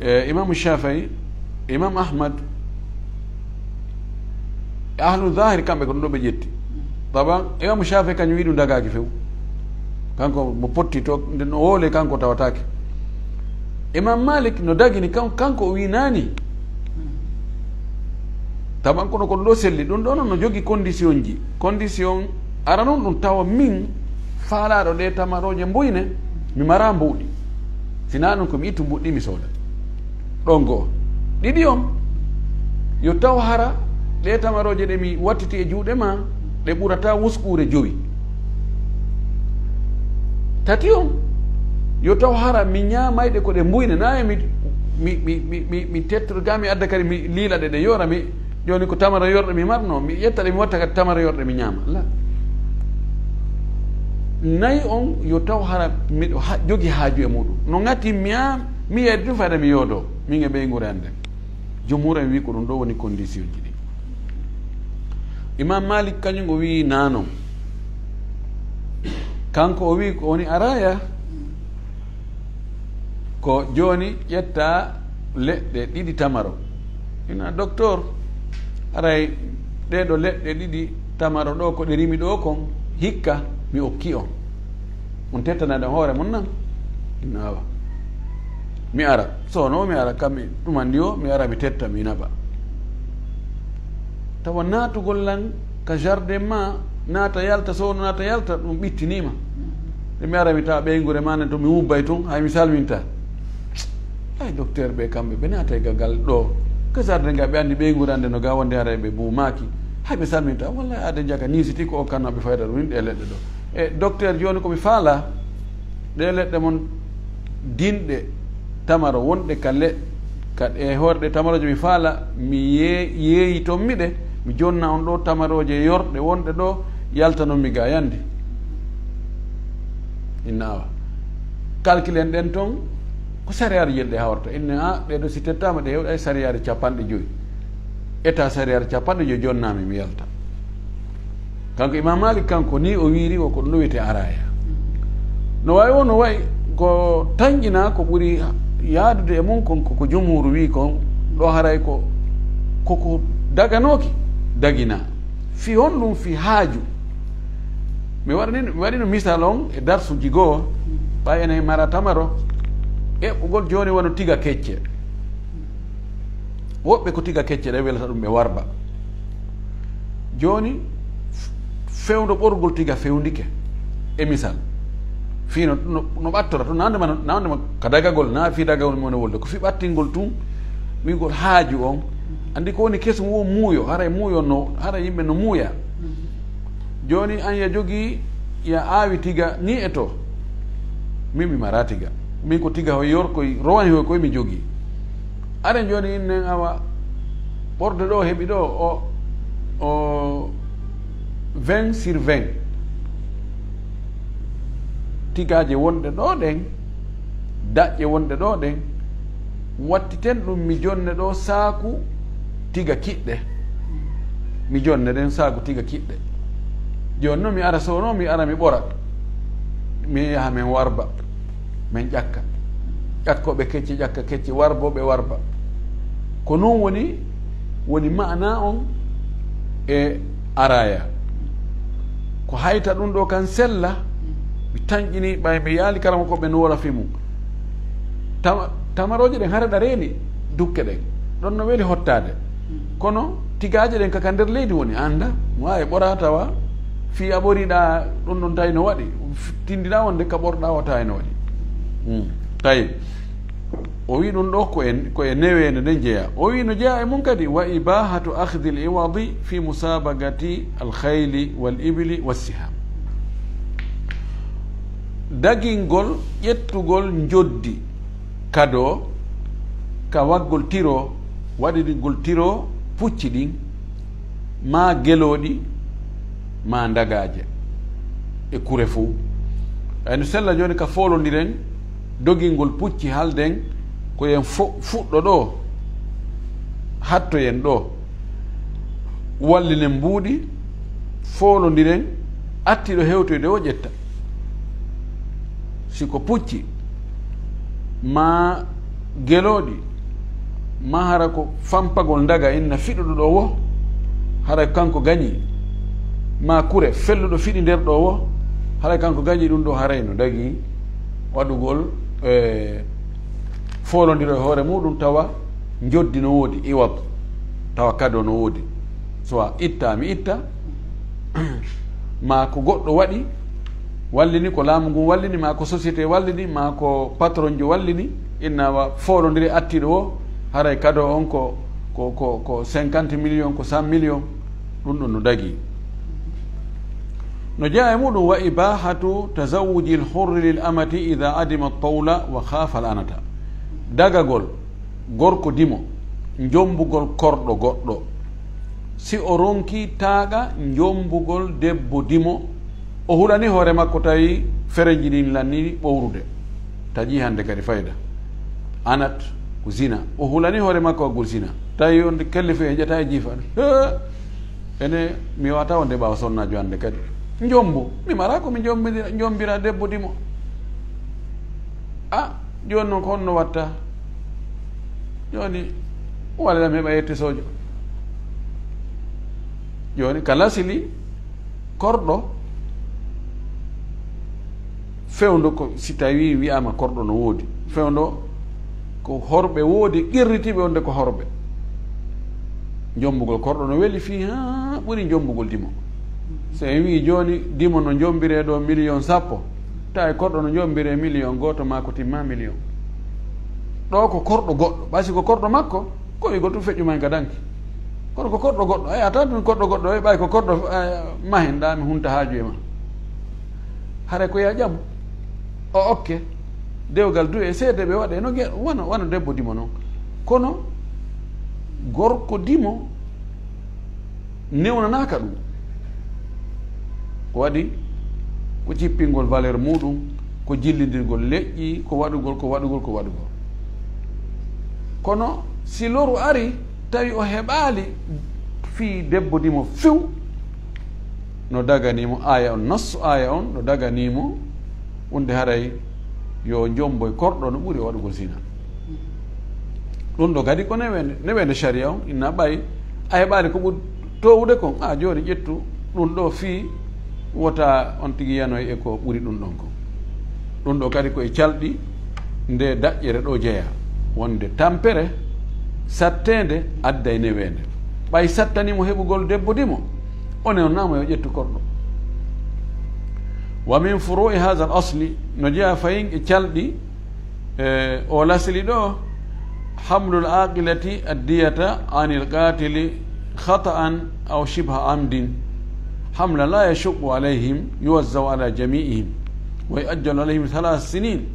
E, Imam Shafii, Imam Ahmad, e ahlu zahiri kamɓe ko ɗum ɗo ɓe ƴetti. Taban, Imam Shafii kañum wi ɗum dagaaki few. Kanko mo potti to, nde no wowle kanko tawataake. Imam Malik no dagini kan-, kanko o wi naani. Taban kono ko ɗum ɗo selli, ɗum ɗo noon no jogi condition ji. Condition ara noon ɗum tawa min faalaaɗo ɗe tamarooje mbuyne, mi mara mbuuɗi. Sinaa noon ko mi ittu mbuuɗi mi sooda. Ɗon go'o. Ɗiɗi on, yo taw hara ɗe tamarooje ɗe mi wattiti e juuɗe ma, ɗe ɓurata wuskuure jowi. Tati on, yo taw hara mi ñaamayɗe ko ɗe mbuyne, na e mi, mi, mi, mi, mi, mi tettoto ga mi adda kadi mi liila ɗe, ɗe yora mi, jooni ko tamara yorɗe mi marno, mi ƴetta ɗe mi watta kadi tamara yorɗe mi ñaama. La. Nayi on, yo taw hara miɗo ha-, jogi haaju e muɗum. No ngati mi a-, mi yeyde tun fayda mi yoodo, min e ɓeynguure an nden. Jumhur en wi ko ɗum ɗo woni condition ji ɗi. Imam Malik kañum o wi nanon. Kanko o wi ko woni araya, ko jooni ƴetta leɗɗe ɗiɗi tamaro. Ina docteur, aray ɗee ɗo leɗɗe ɗiɗi tamaro ɗo ko ɗe rimi ɗo kon, hikka mi okki on. On tettanaɗe hoore mon nan? Ina awa. Mi ara. Sowno mi ara, kam mi ɗumandi o, mi ara mi tetta, mi naɓa. Tawa naatugol lan ka jardin ma, naata yalta, sowno naata yalta, ɗum ɓittiniima. Nde mi ara mi tawa ɓeynguure ma nden to mi wubbay tun, hay mi salminta. Hay docteur ɓe kamɓe, ɓe naata e gagal ɗo. Ka jardin ga ɓe anndi ɓeynguure an nden no ga wonde ara ɓe buumaaki. Hay ɓe salminta, wallay aade jaka ni siti ko o kanno ɓe fayda ɗum ɗe leɗɗe ɗo. E docteur, jooni ko mi faala, ɗe leɗɗe mon dinɗe tamaro wonɗe ka le-, ka e hoore ɗe tamarooje mi faala, mi ye-, yeeyiton mi ɗe, mi jonna on ɗo tamarooje yorɗe wonɗe ɗo, yaltanon mi ga yandi. Inna awa. Calculen ɗen ton, ko sariyaaji ɗe hawrata. Inne, a, ɗe ɗo si tettama ɗe hewɗa e sariyaaji capanɗe joyi. Eta sariyaaji capanɗe joyi jonnami mi yalta. Kanko Imam Malik, kanko ni o wiiri, o ko ɗum wiyete araya. No wawi won, no wawi Ko tanƴinaa, ko ɓuri yahdude e mum kon, ko ko jumhuuru wii kon, ɗo haray ko, ko ko daganooki, daginaa. Fii honɗum? Fii haaju. Mi waɗani, mi waɗino misal on e darsuuji goo, ɓay enen mara tamaro, eɓɓugol jooni wano tiga kecce. Woɓɓe ko tiga kecce ɗe welata ɗum ɓe warba. Jooni, f-, fewndo ɓorgol tiga fewndike. E misal, fii no, no, no ɓattora, to nawde ma, nawde ma ka dagagol, na fii dagagol mo woni wolde. Ko fii ɓattingol tun, wi'gol haaju on. Anndi ko woni kesum wo muuyo, haray muuyo no, haray yimɓe no muuya. Jooni an ya jogii, ya aawi tiga ni e to. Min mi mara tiga. Min ko tiga hoy yorkoy, rowani hoy koy mi jogii. Are jooni innen awa ɓorde ɗo heɓi ɗo o, o vingt sur vingt. Tigaaje wonɗe ɗo ɗen, daƴƴe wonɗe ɗo ɗen, wattiten ɗum mi jonne ɗo saaku tiga kiɗɗe. Mi jonne ɗen saaku tiga kiɗɗe. Jooni no mi ara, so no mi ara mi ɓora. Mi yaha min warba. Min ƴakka. Ƴakkooɓe kecce ƴakka kecce, warbooɓe warba. Ko non woni, woni ma'ana on e araya. Ko hayta ɗum ɗo kan sella, mi tanƴini ɓay mi yaali karamokooɓe no wora fii mum. Tama-, tamarooje ɗen hare ɗa reeni dukke ɗen. Ɗon no weli hottaade. Kono tigaaje ɗen ka, ka nder leydi woni, annda. Mo waawi ɓora tawa fii a ɓoriɗa ɗum ɗon tawi no waɗi. F-, tindiɗa wonde ka ɓorɗa o tawi no waɗi. Hmm. Tawi. O wi ɗum ɗo ko e, ko e neweende nden jeyaa. O wi no jeyaa e mum kadi, wa ibahatu akhdhi al iwadi fi musabagati al khayli wal ibli was siham. Dagingol ƴettugol njoddi kado ka waggol tiro, waɗirgol tiro pucci ɗin, maa gelooɗi, maa ndagaaje e kure fuu. Ay no sella jooni ka foolondiren dogingol pucci, halden ko yen fo-, fuɗɗo ɗo, hattoyen ɗo, wallinen mbuuɗi, foolondiren, attiiɗo hewtoyde o ƴetta. Si ko pucci, maa gelooɗi, maa hara ko fampagol ndaga inna fiɗuɗo ɗo wo, haray kanko gañi, maa kure felluɗo fiɗi nder ɗo wo, haray kanko gañi, ɗum ɗo haray no dagi waɗugol, e, foolondiro e hoore muɗum, tawa njoddi no woodi, iwad, tawa kado no woodi. Soit itta, mi itta, maa ko goɗɗo waɗi, wallini, ko laamu ngun wallini, maa ko société wallini, maa ko patron jo wallini, inna wa foolondire attiiɗo o, haray kado on ko, ko, ko, ko cinquante millions, ko cent millions, ɗum ɗon no dagi. No jeyaa e muɗum, wa ibahatu tazawuji al hurri lil amati ida adima tawla wa khafa al anata. Dagagol gorko dimo, njombugol korɗo goɗɗo. Si o ronki taaqa njombugol debbo dimo, o hulani hoore makko tawi fereji ɗin lanni ɓowrude. Taƴi hannde kadi fayda. Anat ko zina. O hulani hoore makko aggol zina. Tawi on kelli fe ƴetta e jiifa. He! Ene mi wata wonde ɓaawa sonnaajo hannde kadi. Njombu. Mi mara ko mi njombira, njombira debbo dimo. A, jooni noon ko honno watta? Jooni, walla mi heɓa yette sojo. Jooni, ka lasili, korɗo, fewndo ko, si tawi wi'aama korɗo no woodi, fewndo ko horɓe woodi, qirritiiɓe wonde ko horɓe. Njombugol korɗo no weli fii haa ɓuri njombugol dimo. So en wii jooni, dimo no njombiree ɗo miliyon sappo, tawi korɗo no njombiree miliyon gooto, maa ko timma miliyon. Ɗo ko korɗo goɗɗo, ɓay si ko korɗo makko, ko wi'gol tun feƴƴu ma hen ka danki. Kono ko korɗo goɗɗo, ay, a tan tun korɗo goɗɗo, ay, ɓay ko korɗo, eh, ma hen, ɗa mi hunta haaju e ma. Hare ko ya ƴamu, o okke, dewgal du e seede ɓe waɗe, no ge-, wano, wano debbo dimo non. Kono gorko dimo, newnanaaka ɗum. Ko waɗi ko jippingol valeur muɗum, ko jillindirgol leƴƴi, ko waɗugol, ko waɗugol, ko waɗugol. Kono si loru ari, tawi o heɓaali fii debbo dimo few, no daganimo aaya on, nassu aaya on, no daganimo wonde haray yo jomboy korɗo no ɓuri waɗugol zina. Ɗum ɗo kadi ko neweende, neweende sharia on, inna ɓay a heɓaali ko ɓuri toowude kon, a jooni ƴettu ɗum ɗo fii wota on tigi yanoy e ko ɓuri ɗum ɗon kon. Ɗum ɗo kadi ko e calɗi nde daƴƴere ɗo jeyaa, wonde tampere satteende adday neweende. Ɓay sattani mo heɓugol debbo dimo, o newnaa mo yo ƴettu korɗo. Wa min furu'i hadha al asli, no jeyaa fayin e calɗi, e, o lasli ɗo, hamlul aqilati addiyata anil qatili khata'an aw shibha amdin, hamla la yashuqqu alayhim, yuwazza'u ala jami'ihim, wa yu'ajjalu alayhim thalath sinin,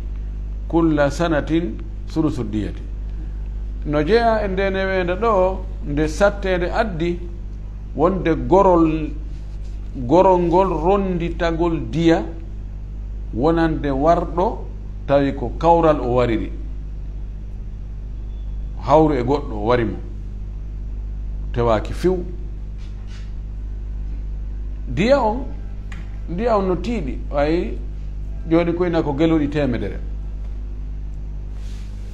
kulla sanatin thuluthu diyati. No jeyaa e nde neweende ɗo, nde satteende addi, wonde gorol, gorol ngol ronditagol diya wonande warɗo tawi ko kawral o wariri, hawru e goɗɗo o wari mo, tewaaki few. Diya on, diya on no tiiɗi, ay jooni koyna ko geloɗi teemedere,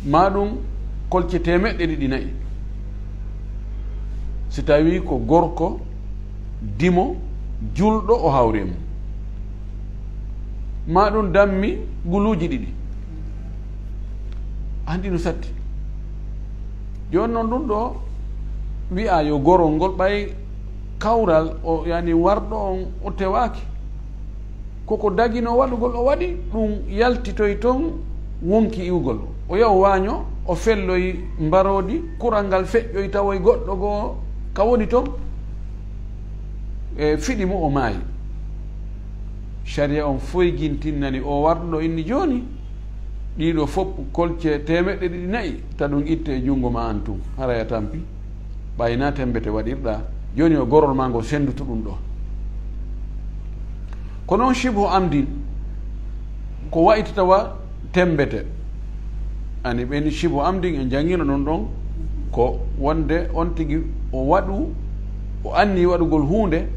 maa ɗum kolce teemeɗɗe ɗiɗi nayi. Si tawii ko gorko dimo julɗo o hawri e mum, maa ɗum dammi guluuji ɗiɗi, anndi no satti. Jooni noon ɗum ɗo wi'a yo gorol ngol ɓay kawral o, yani warɗo on o tewaaki. Koko dagino waɗugol o waɗi, ɗum yaltitoy toon wonki iwgol. O yaw waaño, o felloy mbaroodi, kural ngal feƴƴoy tawoy goɗɗo goo ka woni toon, e fiɗi mo o maayi. Sharia on foygintinnani o warɗo inni jooni, ɗiɗo fof kolce teemeɗɗe ɗiɗi nayi, ta ɗum itte e junngo ma an tun, haray a tampi. Ɓay na tembete waɗirɗa, jooni o gorol ma ngo senndutu ɗum ɗo. Ko noon shibhu amdin, ko wa'itata wa tembete. Ani ɓeni shibhu amdin en janngino ɗum ɗon, ko wonde on tigi o waɗu, o anni waɗugol huunde,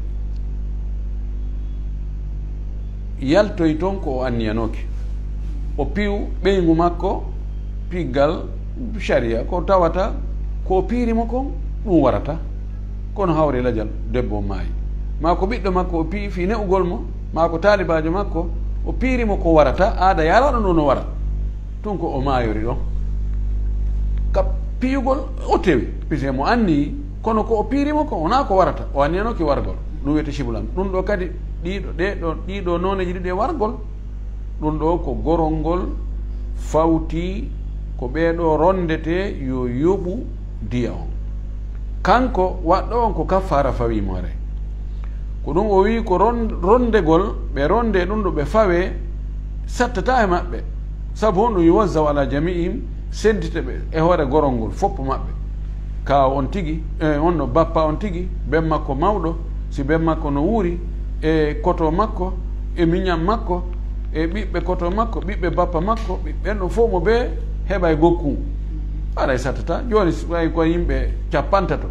yaltoy toon ko o anniyanooki. O piyu ɓeyngu makko, piggal sharia, ko tawata ko o piiri mo kon, ɗum warata. Kono hawre lajal, debbo maayi. Maa ko ɓiɗɗo makko o piyi fii ne'ugol mo, maa ko taalibaajo makko, o piiri mo ko warata, aada yaaraɗo ɗum no wara. Tun ko o maayori ɗon. Ka piyugol o tewi, puisque mo anniyi, kono ko o piiri mo ko wonaa ko warata, o anniyano ki wargol. Ɗum wiyete shibhu amdin. Ɗum ɗo kadi, ɗiɗo, ɗee ɗo, ɗiɗo nooneeji ɗiɗi e wargol, ɗum ɗo ko gorol ngol fawti ko ɓee ɗo rondetee yo yoɓu diya on. Kanko waɗɗo on ko kaffaara fawii mo haray. Ko ɗum o wi'i ko ron-, rondegol, ɓe ronde ɗum ɗo ɓe fawee, sattata e maɓɓe. Sabu honɗum? Yuwazza'u ala jami'ihim, senndite ɓe e hoore gorol ngol, fof maɓɓe. Kaaw on tigi, e on no bappa on tigi, ben makko mawɗo, si ben makko no wuuri, e koto makko, e miñan makko, e ɓiɓɓe koto makko, ɓiɓɓe bappa makko, ɓiɓɓe no fof mo bee heɓa e gokkun. Haray sattata. Jooni si ɓay ko yimɓe cappantato,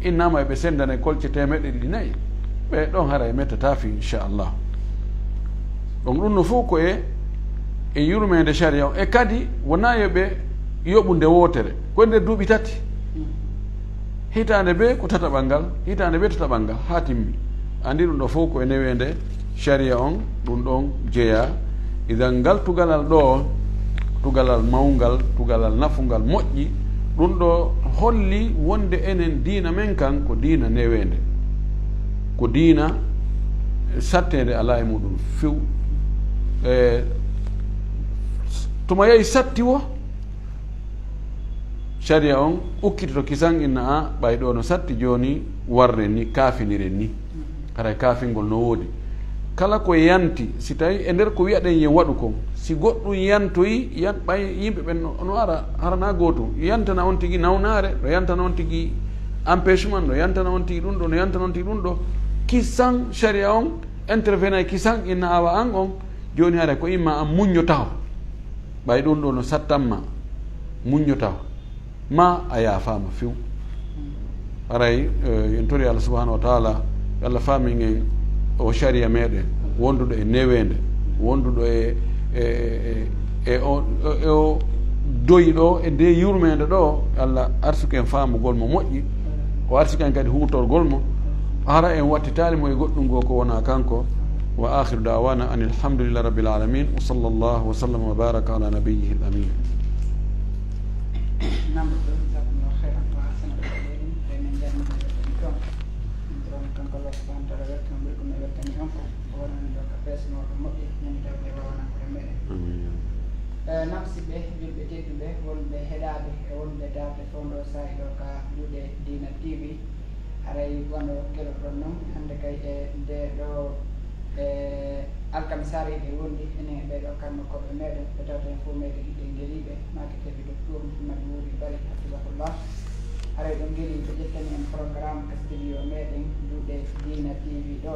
innama eɓe senndane kolce teemeɗɗe ɗiɗi nayi, ɓe ɗon haray mettata fii, inchallah. Donc ɗum no fof ko e, e yurmeende sharia on. E kadi wonaa yo ɓe yoɓu nde wootere, ko e nder duuɓi tati. Hitaande bee ko tataɓal ngal, hitaande bee tataɓal ngal, haa timmi. Anndi ɗum ɗo fof ko e neweende sharia on, ɗum ɗon jeyaa. Idan ngal tugalal ɗo, tugalal mawngal, tugalal nafungal moƴƴi, ɗum ɗo holli wonde enen diina men kan ko diina neweende. Ko diina satteende alaa e muɗum few. E, tuma yehi satti wo, sharia on ukkitoto kisan inna a, ɓay ɗo no satti jooni, warren ni, kaafiniren ni. Haray kaafingol no woodi. Kala ko yanti, si tawi e nder ko wi'aɗen yen waɗu kon, si goɗɗum yantoyi, yan-, ɓay yimɓe ɓen no, no ara, hara na gootum. Yantana on tigi nawnaare, no yantana on tigi empêchement, no yantana on tigi ɗum ɗo, no yantana on tigi ɗum ɗo. Kisan sharia on intervenay kisan inna awa an on, jooni haray ko imma an muñño taho. Ɓay ɗum ɗo no sattan ma, muñño taho. Ma a yaafaama few. Haray, eh, en tori Allah subhanahu wa taala, yo Allah faamin en o sharia meɗen, wonduɗo e neweende, wonduɗo e, e, e, E o, e o doyi ɗo, e nde yurmeende ɗo, Allah arsuki en faamugol mo moƴƴi, o arsuki en kadi huutorgol mo, hara en wattitaali mo e goɗɗum goo ko wonaa kanko. Wa akhiru da'wana anil hamdulillahi rabbil alamin. Wa sallallahu wa sallam wa baraka ala nabiyyihi al amin. Namdo ɗum, jazakumullahu khairan wa ahsana ilaykum. E min jarnii ɓe ɗum toon. Min toon kanko Allah subhanahu wa ta'ala weltano ɓuri ko min weltani on ko. O wonani ɗo ka peesnooɗo moƴƴi, ñande taw ɓe wawana ko e meɗen. Amin. Eh, nam siɓɓe, julɓe tedduɓe, wonɓe heɗaaɓe e wonɓe daarde fof ɗo saa'i ɗo ka Juuɗe Diina T V. Haray wano keloɗon non, hannde kay e nde ɗo, e alkamisaare hiɗen wondi, enen e ɓee ɗo karmakooɓe meɗen, ɓe tawata en fof meɗen hiɗen ngeliiɓe, maaketeeɓe Doktor Mouhammad Wuri Bari, hafidahullah. Haray ɗon ngeli ɓe ƴettani en programme ka studio meɗen, Juuɗe Diina T V ɗo,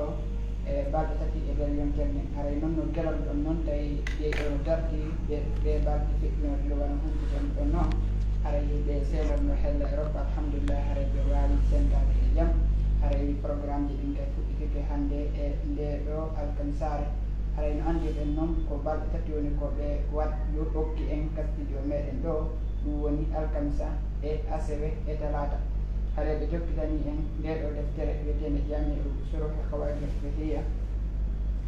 e balɗe tati e nder yontere nden. Haray non no kelon ɗon non, tawi ɓe ɗo no darti, ɓe, ɓe balɗe feƴƴinooɗe ɗo wano humpitoon ɗon non. Haray ɓe seeɗan no hella e roppa, alhamdulillah, haray ɓe waawi sentaade e jam. Haray programmeji ɗin kay fuɗɗitike hannde e nde ɗo alkamisaare. Haray no anndirɗen non ko balɗe tati woni ko ɓe waɗ-, yo okki en ka studio meɗen ɗo, ɗum woni alkamisa e asewe e talaata. Haray ɓe jokkitani en nde ɗo deftere wiyeteende Jaami'u Shuruhi Qawaa'idil Fiqhiyya.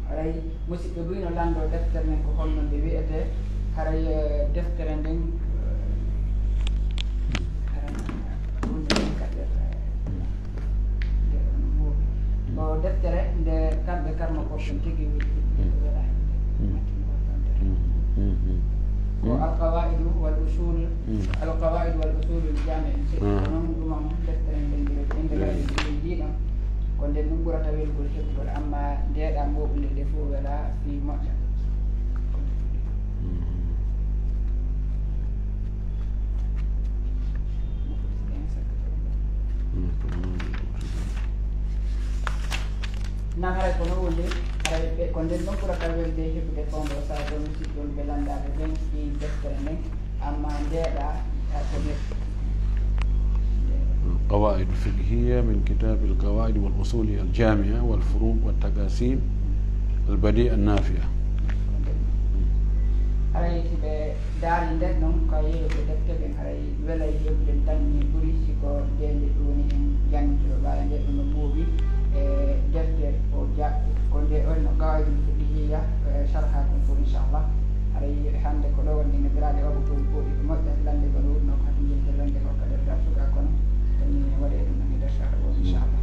Haray musidɓe buy no lanndoo deftere nden ko honno nde wiyetee. Haray, eh, deftere nden, eh, haray wonde nden kaɗɗere, eh, nde ɗo no moori. Ko deftere nde kamɓe karmakooɓe tigi wiyde ko Al-Qawaa'idu wal Usuul, Al-Qawaa'idu wal Usuulul Jaami'. Ko non ɗum am deftere nden nde ɓe innde gaɗa ɓe ɗum yiiɗam. Ko nden ɗum ɓurata welgol heɓugol, amma ndeeɗa mooɓule ɗe fof wela fii moƴƴa. Nan haray ko non woni, haray ɓe, ko nden ɗon ɓurata welde heɓude fawndo, sabu ɗon musiɗɓe wonɓe lanndaaɓe ɓen fii deftere nden, amma ndeeɗa, a, ko nder. القواعد الفقهية من كتاب القواعد والأصول الجامعة والفروع والتقاسيم البديع النافع. Haray si ɓe daari nden non, ko yeeyo ko defte ɓen, haray welay heɓude tan ni ɓuri, si ko nde nde ɗum woni en janngi, ɓaara nde ɗum no ɓoowi, e defte o ja-, ko nde on no Qawaa'idul Fiqhiyya, e, sharha kon fof, inchallah. Haray hannde ko ɗo wonde noddiraaɓe waɗi ko ɗum ɓooɗi ko moƴƴa, lannde ko ɗum no ko hati njente lannde ko ka nder darsuga kono, ko ni waɗe ɗum no mi darsuga ɗo, inchallah.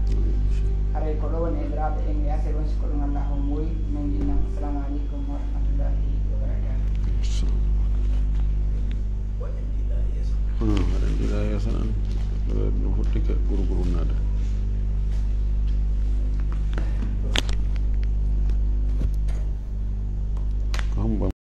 Haray ko ɗo woni e noddiraaɓe en e asee on, si ko ɗum Allah on moyi, min innan. Assalamu aleykum wa rahmatullahi wa barakatuh. Hmm, aɗa anndi la yeeso nan. No fotti ka gurgurunnaade.